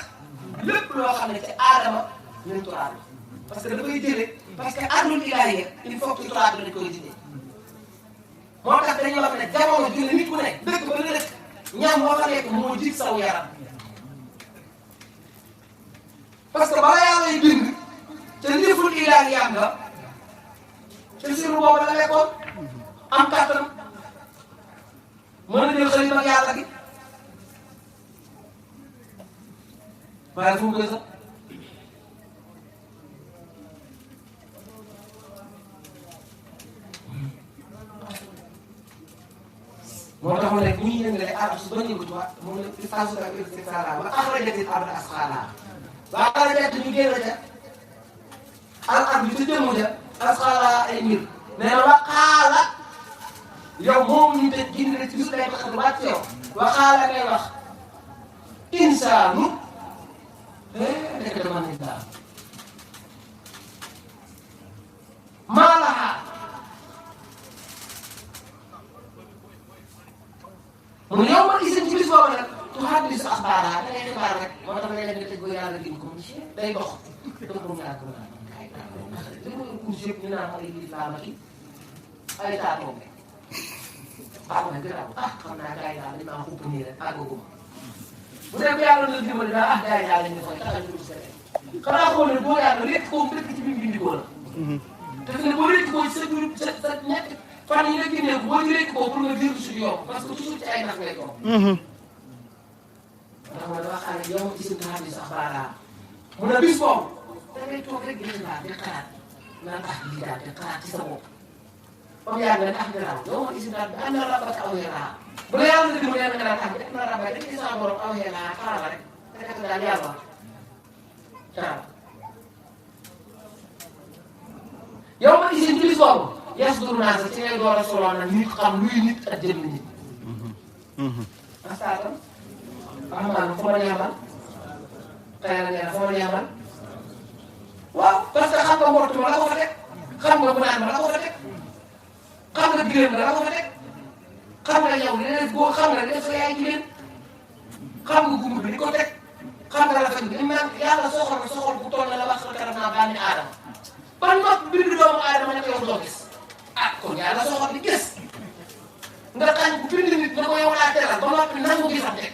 S1: lépp loo xam ne ci aadama ñun turaab la parce que dafay jëlee parce que ardul ilaahi yi il faut que turaab bi dañ koy dindi moo tax dañuy wax ne jamono ju ne nit ku ne dëkk ba nga dëkk ñam moo fa nekk moo jig saw yaram parce que bala yàlla yi bind te liful ilaahi am nga te siru boobu la lekkoon am kàttan mën a jël xëy na yàlla gi waaye fu mu koy sax moo tax mu ne bu ñuy yëngalee arab su ba yëngatu waat mu ne isaa suuf ak istixfaar ba axrajatil ardu asqaalahaa ba axrajat ñu génn ca al ardu ci jëmm ja asqaalahaa ay mbir nee na wa qaala yow moom ñu tëj gindi rek ci bisu lay tax waat ci yow wa qaala ngay wax insaanu nekk dama ne daal maa lahaa mu yow ma isin ci bis boobu nag tuhaddisu axbaarahaa da ngay xibaar rek moo tax léeg-léeg nga tëj ba yàlla gën ko monsieur day dox donc mu naan ko li ma couche yëpp ñu naan ay lii laa ma kii ay taatoo rek baax na gërëm xam naa gars yi daal dañu maa xupp nii rek àggaguma bu dee bu yàlla na dimbali daal gars yi daal dañu koy taxal ñu si rek xanaa xool ne boo yàlla lépp koo dëkk ci biir bindikoo la te fi ne boo léegi koo sa jur sa ñett fan yi nga génnee boo ci rekk boobu pour nga jël suñu yomb parce que toujours ci ay nax lay doon. ndax man dama xam ne yow ci suñu tuhaddisu axbaarahaa mu ne bis boobu da ngay toog rek di xalaat naan lii daal di xalaat ci sa bopp. comme yaa ngi leen di garaaw yow ma gis daal bi am na rabbaka awwalaa bu la yàlla dëgg mu ne nga naan def na rabbaka def ci sa borom awwalaa xaaral rek te fekk daal yàlla waaw. yow ma gis ci bis boobu. yasduru naas ci ngay door a soloon nag nit xam luy nit ak jënd nit. asaatam. Rahmaan fa ma yemal. xëy na nee na fa ma yemal. waaw parce que xam nga mbott ma la ko fa teg. xam nga bu naan ma la ko fa teg. xam nga gileem la ko fa teg. xam nga yow li leen boo xam nga def sa yaay gileem. xam nga gumb bi di ko teg. xam nga la fekk bi naan yàlla soxor bu toll la wax karab naa bànni aadama. ba nopp bindu doomu aadama ne ko yow doo gis. ah kon yàlla soxor di gis nga xañ ku bind nit na ko yow laa teral ba noppi nangu gisante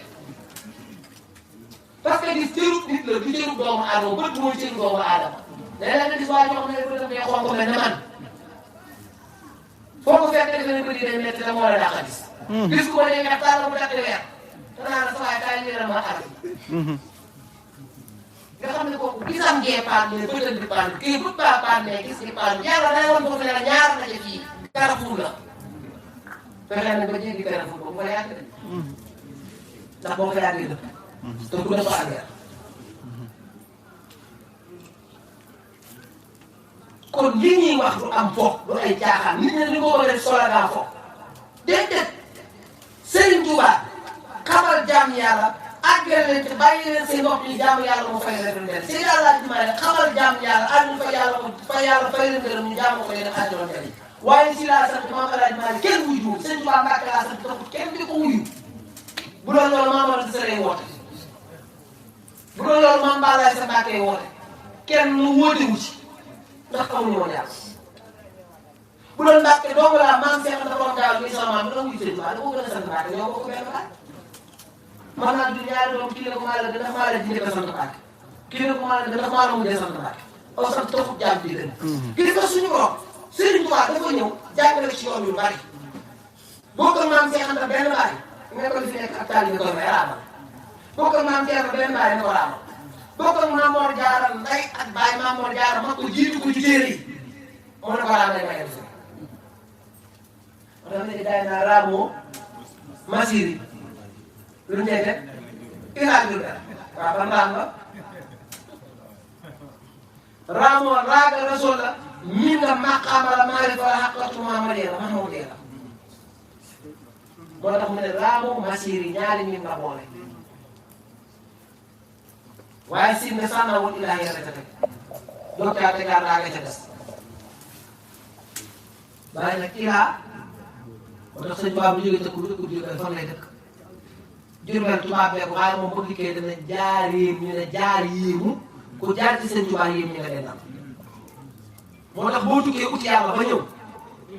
S1: parce que gis cërub nit la du cërub doomu aadama bët mooy cërub doomu aadama léeg-léeg nga gis waa ñoo xam ne bëtam day xonk mel ne man foo ko fekk defe ne bët yi day metti te moo la dàq a gis gis ko ne nga taal bu dakk weer te naa la sa waay kaay leeral ma arab nga xam ne kooku gisam ngee paan ne bëtam di paan kii bët baa paan ne gis gi paan yàlla day woon ko fi ne la ñaar la ca fii Carrefour la fexe nañ ba jéggi Carrefour boobu nga yàgg de ndax boo ko yàggee dëpp te ku dafa àggeer kon li ñuy wax du am foofu du ay caaxaan nit ñi dañu ko war a def solagaa foofu déedéet Serigne Touba xamal jaam yàlla àgg barkeel leen te bàyyi leen seen bopp yi jaamu yàlla mu fay leen leen si yàlla ji may xamal jaamu yàlla ak ñu fa yàlla fay leen ngërëm ñu jaamu ko leen àjjana leen waaye si laa sant maam El Hadj Malick kenn wuyu jiwul sëñ Tuubaa Mbàkke laa sant taxut kenn di ko wuyu bu doon loolu maam Mor Anta Sali woote bu doon loolu maam Balaye sa Mbàkke woote kenn lu wóote wu ci ndax xamuñu woon yàlla bu doon Mbàkke dong laa maam Seex Anta borom daal bi sama maam bi doon wuyu sëñ Tuubaa da ko gën a sant Mbàkke ñoo bokk benn baat man naa du ñaari doom kii la ko maa la gën a maa la njëkk a sant Mbàkke kii la ko maa la gën a maa la mujjee sant Mbàkke aw sant taxut jaam bi gën kii ko suñu borom Sëriñ Tuubaa dafa ñëw jàngale ci yoon yu bari boo ko maam Seex Anta benn baay nga ko li fi nekk ak taal yi ko may raamal boo ko maam Seex Anta benn baay nga ko raamal boo ko maam Mor Jaara ndey ak baay maam Mor Jaara mag ko jiitu ko ci téere yi moo ne ko raamal may dem si ma dama ne daay naa raamoo masiri lu ñu def ilaaj lu dara waaw ban raam la raamoo raaga rasul la min nga maqaama la maarifa la xaqatu Muhammadiyya la Muhammadiyya la moo tax mu ne raamu masiri ñaari min nga boole waaye si ne sànnawul ilaahi rek a teg doog caa tegaat raaga ca des bàyyi nag ilaa moo tax sëñ Ba bu jógee dëkk bu dëkk bu jógee fan lay dëkk Jurbel tubaab beeku waaye moom bu dikkee dana jaar yéem ñu ne jaar yéemu ku jaar ci sëñ Tuubaa yéem ñu nga dee naan moo tax boo tukkee uti yàlla ba ñëw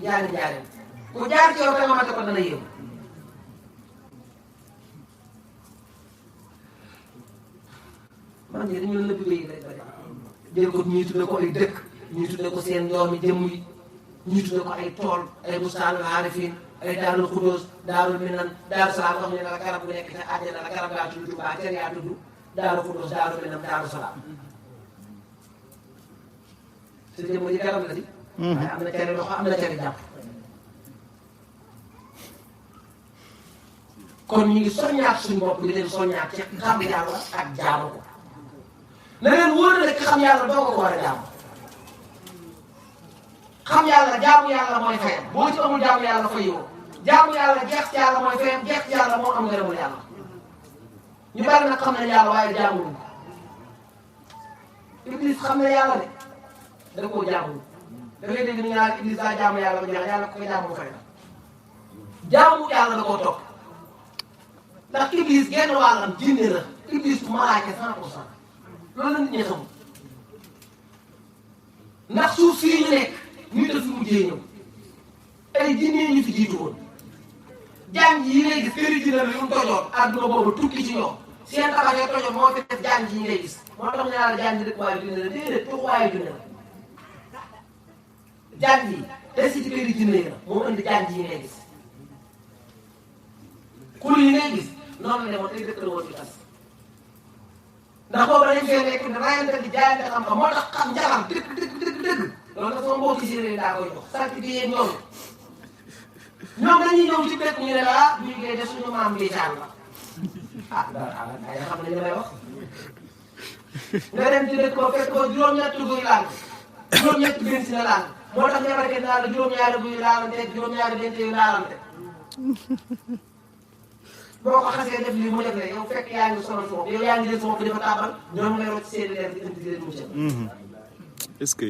S1: jaari jaareen ku jaar ci yow te nga mate ko dana yéem man de dañu la bëggee rek ba jël ko ñuy tudde ko ay dëkk ñuy tudde ko seen doomi jëmm yi ñuy tudde ko ay tool ay bustaanul aarifin ay daarul xudóos daarul minan daaru salaam xam ne la garab bu nekk te àjjana la garab yaa tudd Tuubaa teen yaa tudd daaru xudóos daaru minan daaru salaam te jëmm ji garab la di waaye am na cere loxo am na cere jàpp kon ñu ngi soññaat suñu bopp di leen soññaat ci xam yàlla ak jaamu ko na leen wóor na rek xam yàlla doo ko war a jaamu xam yàlla jaamu yàlla mooy fayam boo ci amul jaamu yàlla fayoo jaamu yàlla jeex ci yàlla mooy fayam jeex ci yàlla moo am ngërëmul yàlla ñu bari nag xam nañ yàlla waaye jaamuwuñ Iblis xam na yàlla de da koo jaamuwuñ da ngay dégg ni ñu naan Iblis daa jaamu yàlla ba jeex yàlla ko jaamu fay na jaamu yàlla da koo topp ndax Iblis genn wàllam jinne la Iblis bu malaaka 100% loolu la nit ñi xamul ndax suuf sii ñu nekk nit a fi mujjee ñëw ay jinne ñu fi jiitu woon jàng yi ngay gis këri jinne la yu mu tojoon àdduna boobu tukki ci ñoom seen tabax ya tojoon moo fi def jàng yi ngay gis moo tax ñu naan la jàng dëkk waayu jinne la déedéet tuxuwaayu jinne la jàng yi des ci këri jinne yi la moo indi jàng yi ngay gis kul yi ngay gis noonu la demoon ay dëkk la woon ci tas ndax boobu dañu fee nekk ne rayante di jaayante xam-xam moo tax xam njaxam dëgg loolu nag sama mbokki séeréer yi daa koy jox sant bi yeeg ñoom dañuy ñëw ci dëkk ñu ne la ah bii ngay def suñu maam bii caan la ah dara xam nañ li may wax nga dem ci dëkk ba fekk ba juróom-ñetti guy laal juróom-ñetti benn si na laal moo tax ñaarake naa la juróom-ñaari guy laalante juróom-ñaari bente yu laalante boo ko xasee def lii mu def la yow fekk yaa ngi sonal foofu yow yaa ngi leen sa bopp dafa tàmbal ñoom ngay rocc seen leer di indi di leen muccal
S2: est-ce que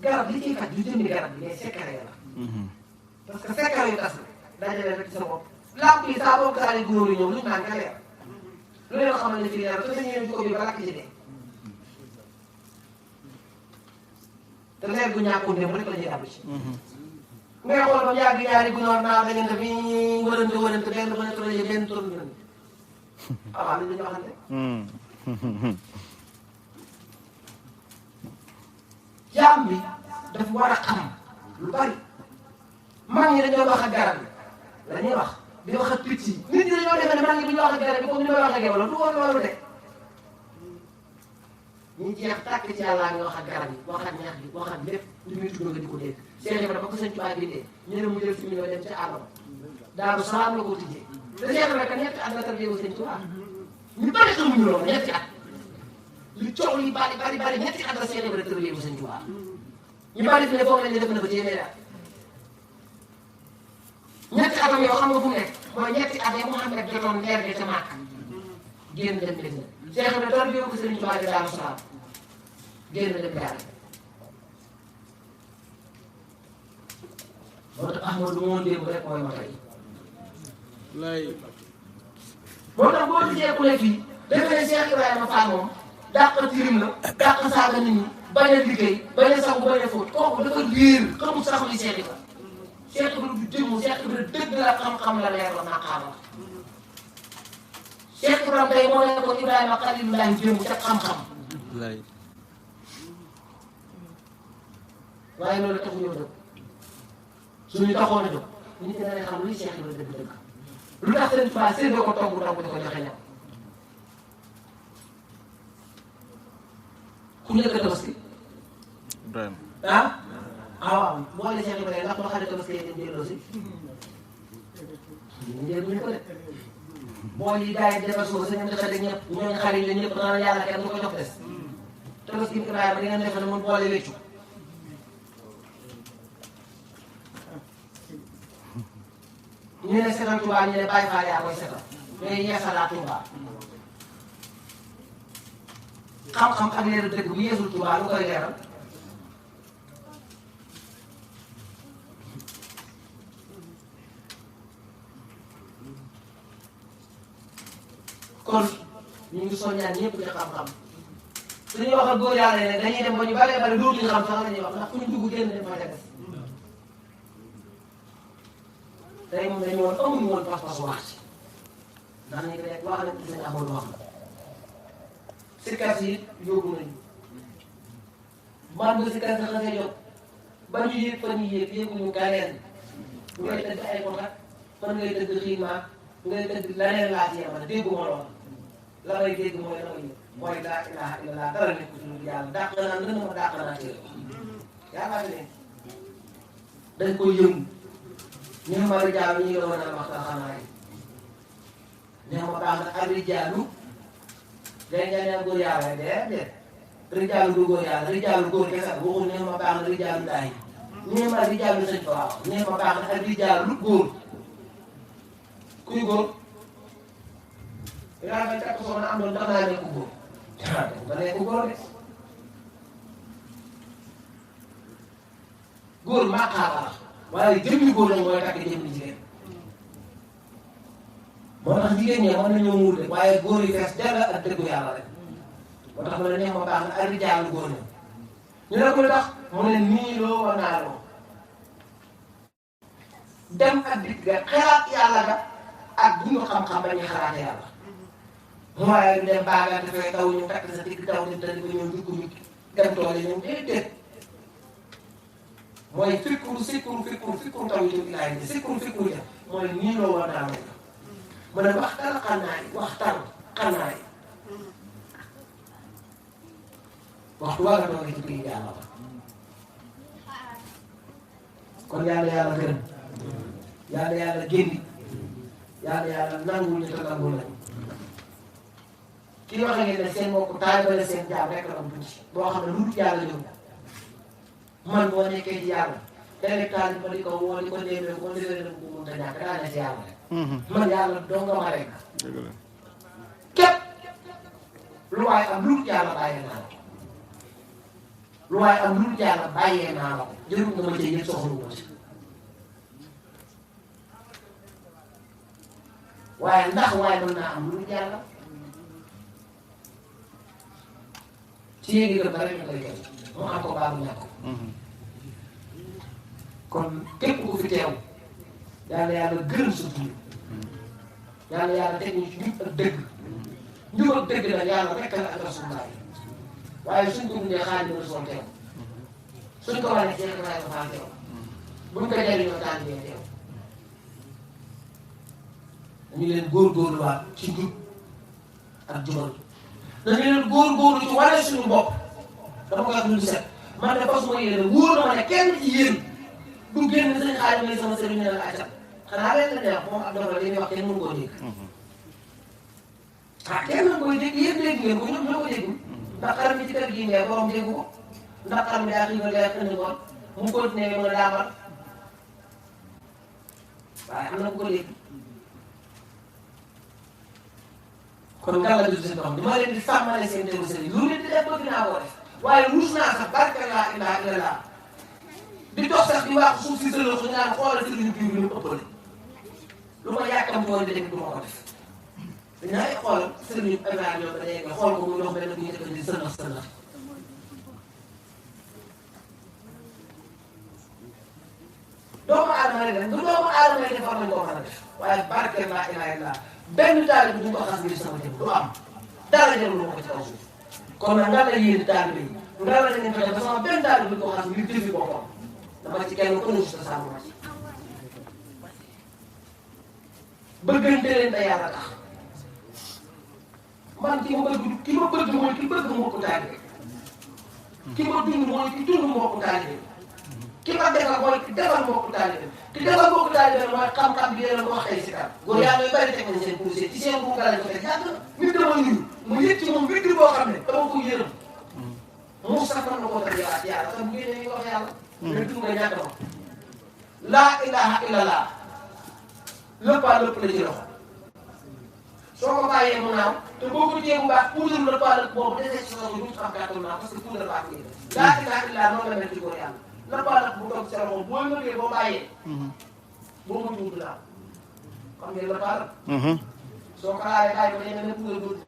S1: garab li ciy faj lu jëndi garab bi mais sekkare la parce que sekkare yu tas la dajale rek ci sa bopp lamp yi saa boo ko saalee gunóor yi ñëw luñu naan nga leer lu leen xamal ne fii leer te dañuy ñëw jikko bi ba lakk ci dee te leer gu ñàkkoon dem rek la ñuy dàbb ci ngay xool ba mu yàgg ñaari gunóor naaw da ngeen def nii wërante benn ba nekk la benn tool bi lañu avant li dañu waxante jaam bi dafa war a xam lu bari mag ñi dañoo wax ak garab yi la ñuy wax di wax ak picc yi nit ñi dañoo defee ne mag ñi bu ñu wax ak garab yi comme ni may wax ak yow la du woon loolu de ñu jeex tàkk ci yàlla nga wax ak garab yi wax ak ñax bi wax ak lépp li muy tudd nga di ko dégg Cheikh Ibrahima ba ko sëñ Tuubaa bindee ñu ne mu jël fi mu ñëw dem ci àll ba Daaru Salaam la ko tijjee te Cheikh Ibrahima kat ñetti at la tarbiyewu sëñ Tuubaa ñu bari xamuñu loolu ñetti at li coow li bari ñetti at la Cheikh Ibrahima tarbiyewu sëñ Tuubaa ñu bari fi ne foog nañ ne def na ko téeméeri at ñetti atam yow xam nga fu mu nekk mooy ñetti at yi Muhammad jotoon leer gi ca Màkka génn dem Medina Cheikh Ibrahima doon yóbbu Sëriñ Tuubaa di Daaru Salaam génn dem Daara moo tax Ahmadu moo démb rek mooy ma tey moo tax boo gisee ku ne fii defe ne Cheikh Ibrahima Fall moom dàq tirim la dàq saaga nit ñi bañ a liggéey bañ a sangu bañ a fóot kooku dafa liir xamul sax li Cheikh Ibrahima Cheikh Ibrahima du jëmm Cheikh Ibrahima dëgg la xam-xam la leer la maqaama la Cheikh Ibrahima tey moo ne ko Ibrahima Xalilullahi jëmm ca xam-xam waaye loolu taxu ñoo dëgg suñu taxoon a jóg nit ñi danañ xam luy Cheikh Ibrahima dëgg-dëgg lu tax Sëriñ Tuubaa séddoo ko togg di ko joxe ñam ku njëkk a tabaski waaw boole Cheikh Ibrahima ndax loo xam ne tabaski yi dañ jëlloo si ñu jël ñu ko de bool yi gars yi defar suuf sa ñoom di xale ñëpp ñooñu xale yi ñëpp naan yàlla kenn du ko jox des tabaski Ibrahima di ngeen defe ne mun boole wéccu ñu ne setal Touba ñu ne Baye Fall yaa koy setal mais yeesalaat Touba xam-xam ak leeru dëgg bu yeesul Touba lu koy leeral kon ñu ngi soññaan ñëpp ci xam-xam suñuy wax ak góor yàlla ne dañuy dem ba ñu bare bare dootuñu xam sax la ñuy wax ndax fu ñu dugg génn dem fa ca des tey moom dañu woon amuñu woon pas-pas wax ci ndax ñu ngi rek wax nañ ci seen amoon wax la sikkas yi yóbbu nañu man ba sikkas yi xasee jóg ba ñu yéeg fa ñu yéeg yéeguñu ganeen ngay tëgg ay kontak man ngay tëgg xiimaa ngay tëgg laneen laa ci yemale dégguma lool la may dégg mooy la may yëg mooy laa ilaha illallah dara nekku ci lu yàlla dàq naa ngën ma dàq naa téere yaakaar ne dañ koy yëngu ñoo ma rijaalu ñu ngi la mën a waxtaan xanaa yi ñoo ma baax na ak rijaalu day ñaan góor yàlla déedéet rijaalu du góor yàlla rijaalu góor kese waxul ñoo ma baax na rijaalu daay ñoo ma rijaalu sëñ ko waaw ñoo ma baax na ak rijaalu góor kuy góor yaa ngi takk soxna am doon ndax naa nekk góor ba nekk góor de góor maqaaba la waaye jëmmi góor lañ mooy takk jëmmi jigéen moo tax jigéen ñi mën nañoo muur de waaye góor yi fees dell ak dëggu yàlla rek moo tax ma ne neex ma baax na ak rijaalu góor ña ñu ne ko lu tax mu ne nii loo war naa loo dem ak dikk ga xalaat yàlla ga ak dund xam-xam ba ñuy xalaate yàlla waaye du dem baagal dafay taw ñu takk sa digg taw dem dandi ko ñëw dugg ñu dem tool yi ñoom déedéet mooy fikkuru taw yi ñu ilaay ni fikkuru ja mooy nii loo war naa loo mu ne waxtaan xanaa yi waxtu waa nga toogee ci biir yàlla ba kon yàlla gërëm yàlla génni yàlla nangul ñu te nangul nañu kii waxe ngeen ne seen mbokk taay bale seen jaam rek la am tuuti boo xam ne lu dul yàlla ñëw man boo nekkee ci yàlla léeg-léeg taal ma di ko woo di ko déemee ko déwénee ko mun ta ñàkk daa ne ci yàlla rek man yàlla doo nga ma rek képp lu waay am lu dul yàlla bàyyee naa la ko lu waay am lu dul yàlla bàyyee naa la ko jërul nga ma cee yëpp soxlu ko ci waaye ndax waaye mën naa am lu dul yàlla ci yéegi gëm ba rek ñu koy jël mu am ko baabu ñàkk kon képp ku fi teew yàlla gërëm sa dund yàlla teg ñu ci njub ak dëgg njub ak dëgg nag yàlla rek la ak rasulullah waaye suñ ko dundee xaalis dina soon teew suñ ko wane Cheikh Ibrahima Fall teew buñ ko jëriñoo taal bi teew dañu leen góorgóorluwaat ci njub ak jubal dañu leen góorgóorlu ci wane suñu bopp dama koy wax lu set man de fas ma yéene wóor na ma ne kenn ci yéen du génn sëñ xaalis may sama sëriñ ne la acam xanaa leen la neex moom ab doxal li muy wax kenn mënu koo dégg kenn mënu koy dégg yéen dégg ngeen ko ñoom ñoo ko déggul ndax xaram bi ci kër gii ngeen borom déggu ko ndax xaram bi daa xiigal gaa indi ngoon mu continué mën a daamal waaye am na ku ko dégg kon ngalla bi seen dox dama leen di sàmmale seen teewu sëriñ lu nit di def bëgg naa koo def waaye ruus naa sax barke laa ilaaha illallaah di dox sax di wax suuf si sëloo su ñu naan xoolal sëriñ bi ñu ëppale lu ma yàkkam woon di def du ma ko def dañu ay xoolal sëriñ Ibrahima ñoom dañuy nga xool ko mu jox benn bu ñu def di sënax sënax doomu aadama rek du doomu aadama yi defar nañ koo mën a def waaye barke laa ilaaha illallaah benn taalibe bu ñu ko xas ngir sama jëm du am dara jarul ma ko ci kaw suuf kon nag nga la yéen taalibe yi nga la ngeen fexe ba sama benn taalibe bu ñu ko xas ngir jëfi boppam dama ci kenn ku ne si sàmm ma ci bëggante leen te yàlla tax man ki ma bëgg mooy ki bëgg mbokku taalibe ki ma dund mooy ki dund mbokku taalibe ki ma defal mooy ki defal mbokku taalibe ki defal mbokku taalibe mooy xam-xam bi leen wax tey si kan góor yàlla yu bëri teg nañ seen poussé ci seen buuga lañ ko teg yàgg na nit dama ñuul mu yëg ci moom wétri boo xam ne dama ko yërëm mu sax mën na koo tax yàlla yàlla sax bu génnee wax yàlla mais dugg nga ñàkk ma laa ilaha illallah léppaa lépp la ci loxo soo ko bàyyee mu naaw te boo ko téye bu baax poudre léppaa lépp boobu desee ci soxla duñ xam gàttal naa parce que poudre baax ngay def laa ilaha illallah noonu la mel ci góor yàlla léppaa lépp bu toog ci sa loxo boo nëbee boo bàyyee boo mu tuut laa xam ngeen léppaa lépp soo ko laalee bàyyi ba demee ne poudre dootu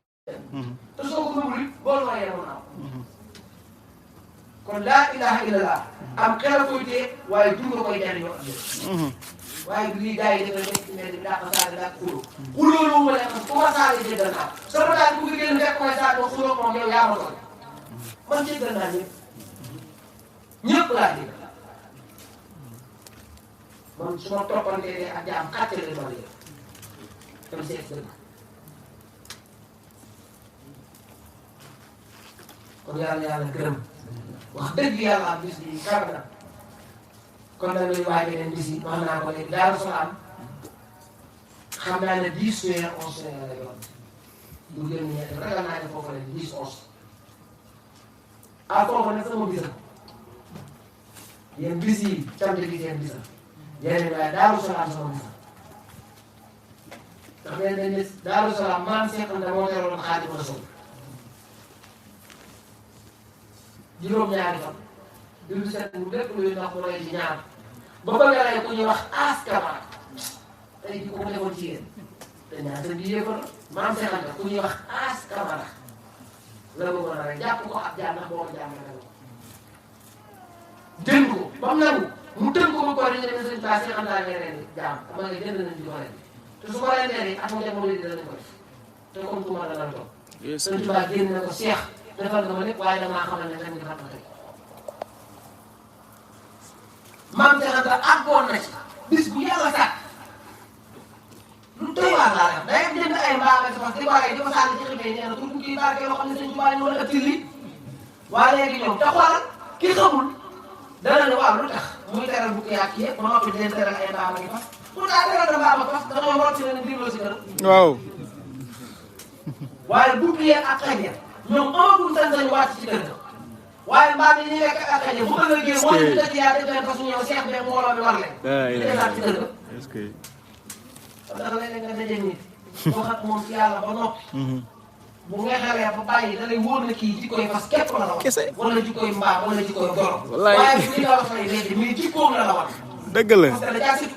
S1: te soo ko nëbul it boo la wayee mu naaw kon laa ilaha illallah am xel a koy téye waaye dund koy jariñoo waaye bi lii gars yi dafa nekk ci mbedd bi daa ko saaga daa ko xuloo lu ma leen xam ku ma saaga jéggal naa sama daal bu génn fekk may saaga ba xuloo moom yow yaa ma ko man jéggal naa ñëpp laa jéggal man su ma toppantee ak jaam xàccale ma la tam seet dëgg kon yàlla gërëm wax dëgg yàlla am bis bi kar na kon nag ñuy waaj leen bis yi wax naa ko léegi Daaru Salaam xam naa ne 10 juin 11 juin la yoon bu gën ñetti ragal naa ne foofu la 10 11 ah foofu nag sama bisa yéen bis yi cant bi seen bisa yéen waaye Daaru Salaam sama bisa ndax nee nañ ne Daaru Salaam maam Seex Anta moo teeroon Xaadimu Rasuul juróom-ñaari fan du set mu lépp luy ndox mu lay ci ñaar ba bëgg a lay ku ñuy wax askama tey jii ku ko defoon ci yéen te ñaar seen bi yëppal maam Seex Anta ku ñuy wax askama la bëggoon a rek jàpp ko ab jaam ndax boo ko jaam la jënd ko ba mu nangu mu tënk ko ba ko rek ñu ne sëñ Ba Seex Anta ngay ren jaam xam nga jënd nañ di ko ren te su ko rendee nii at mu dem di danañ ko def te comme tuma danañ toog sëñ Ba génn na ko Seex defal nga ma lépp waaye damaa xamal ne ren defal ko tey maam Seex Anta àggoon na ci bis bu yàlla sàkk lu doy waar laa def day jënd ay mbaam ak fas di ko di ko sànni ci xibee nee na pour kii barke loo xam ne sëñ Tuubaa ñu wala ëttil li waa léegi ñoom te xoolal ki xamul dana ne waaw lu tax muy teral bukki yàq yëpp ba noppi di leen teral ay mbaam ak fas pour daa teral na mbaam ak fas dañoo root si leen digloo si kër
S2: waaw
S1: waaye bukki yeeg ak xaj ya ñoom amagul sañ-sañ wàcc ci kër ga waaye mbaam yi ñuy lekk ak xaj ya bu ko lëggee moo ñu dëkk yaa def leen fas ñu ñëw seex bee mbooloo mi war leen di defaat ci kër ga ndax léeg-léeg nga daje nit wax ak moom ci yàlla ba noppi bu ngexalee ba bàyyi da lay wóor na kii jikkoy fas képp la la wax wala jikkoy mbaam wala jikkoy goro waaye bi li nga wax lay léegi mais jikkoom la la wax
S2: dëgg la
S1: parce que da caa situ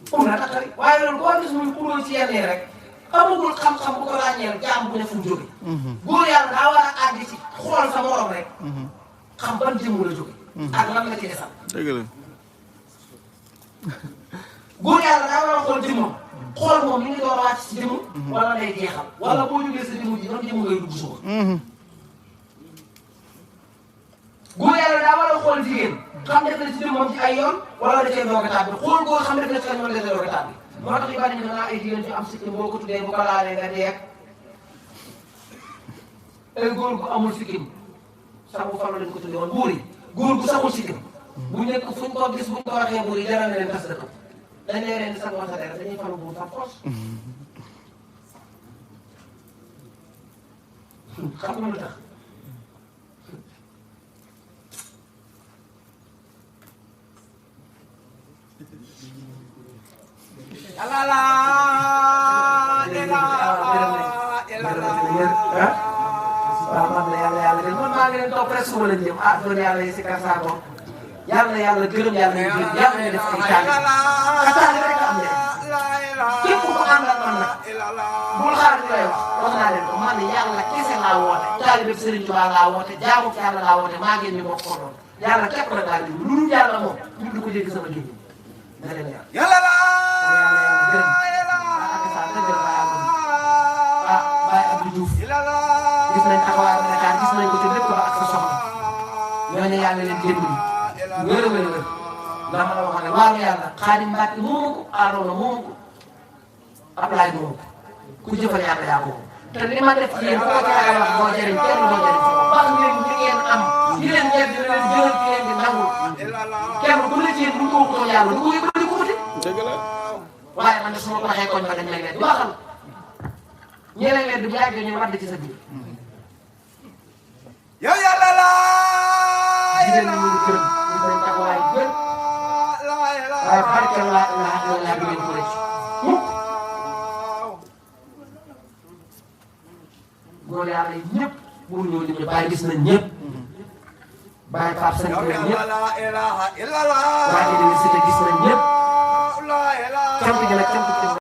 S1: pour na taxari waaye loolu koo gis muy xulool ci yenn yi rek amagul xam-xam bu ko ràññeel jaam bu ne fu mu jóge góor yàlla daa war a àgg ci xool sa morom rek xam ban jëmm la jóge ak lan la ci desal
S2: dëgg la
S1: góor yàlla daa war a xool jëmmam xool moom mi ngi door a wàcc si jëmm wala day jeexal wala boo jógee sa jëmm ji man jëmm ngay dugg suba góor yàlla daa war a xool jigéen xam def na ci jëmmam ci ay yoon wala da cee doog a tàbbi xool góor xam def na ci ay yoon da cee doog a tàbbi moo tax yu bari ñu danaa ay jigéen ci am sikkim boo ko tuddee bu ko laalee nga deeg ay góor gu amul sikkim sax bu faru lañ ko tuddee woon buur yi góor gu saxul sikkim bu nekk fuñ ko gis buñ ko waxee buur yi jaral na leen tas dëkk dañ lay leen di sax wasa dara dañuy faru buur par force xam nga lu tax la la ah waaw man la yàlla gërëm man maa ngi leen topp rek suba lañ jëm ah doon yàlla yi si kàr ko yàlla na yàlla gërëm yàlla na gërëm yàlla na def ay taali rek am leen képp ku ànd ak man nag bul xaar ñu lay wax naa leen ko man yàlla kese laa woote taalibe Serigne Touba laa woote jaamu yàlla laa woote maa ngeen ñu bokk ko doon yàlla képp nag laa jublu lu dul yàlla moom ñu du ko dégg sama génn na leen yàlla la gërëm ah Baye Abdou Diouf gis nañ taxawaay ba Dakar gis nañ ko ci lépp ba ak sa soxna ñooñu yàlla leen jëndul wér a wér a wér ndax ma la waxoon ne waaru yàlla Xaadim Mbàkke moomu ko Aroona moomu ko Ablaye moomu ko ku jëfal yàlla yaa ko te li ma def ci yéen boo jaaree wax boo jëriñ kenn boo jëriñ wax ngeen li ngeen am di leen ñeent di leen jël di leen di nangul kenn ku ne ci yéen bu ñu ko wutoon yàlla du ko yëkkati ko wuti waaye man de su ma ko waxee koñ ba dañ may leen di waxal ñeneen leen du yàgg ñu wadd ci sa biir
S3: yow yàlla la
S1: jigéen ñi ñu ngi gërëm ñu ngi leen taxawaay gën waaye barke laa ilaha illallah du ngeen ko rëcc mukk góor yàlla yi ñëpp pour ñoo lim bàyyi gis nañ ñëpp bàyyi Pape Sane ñëpp bàyyi Idrissa Cissé gis nañ ñëpp cant gi nag cant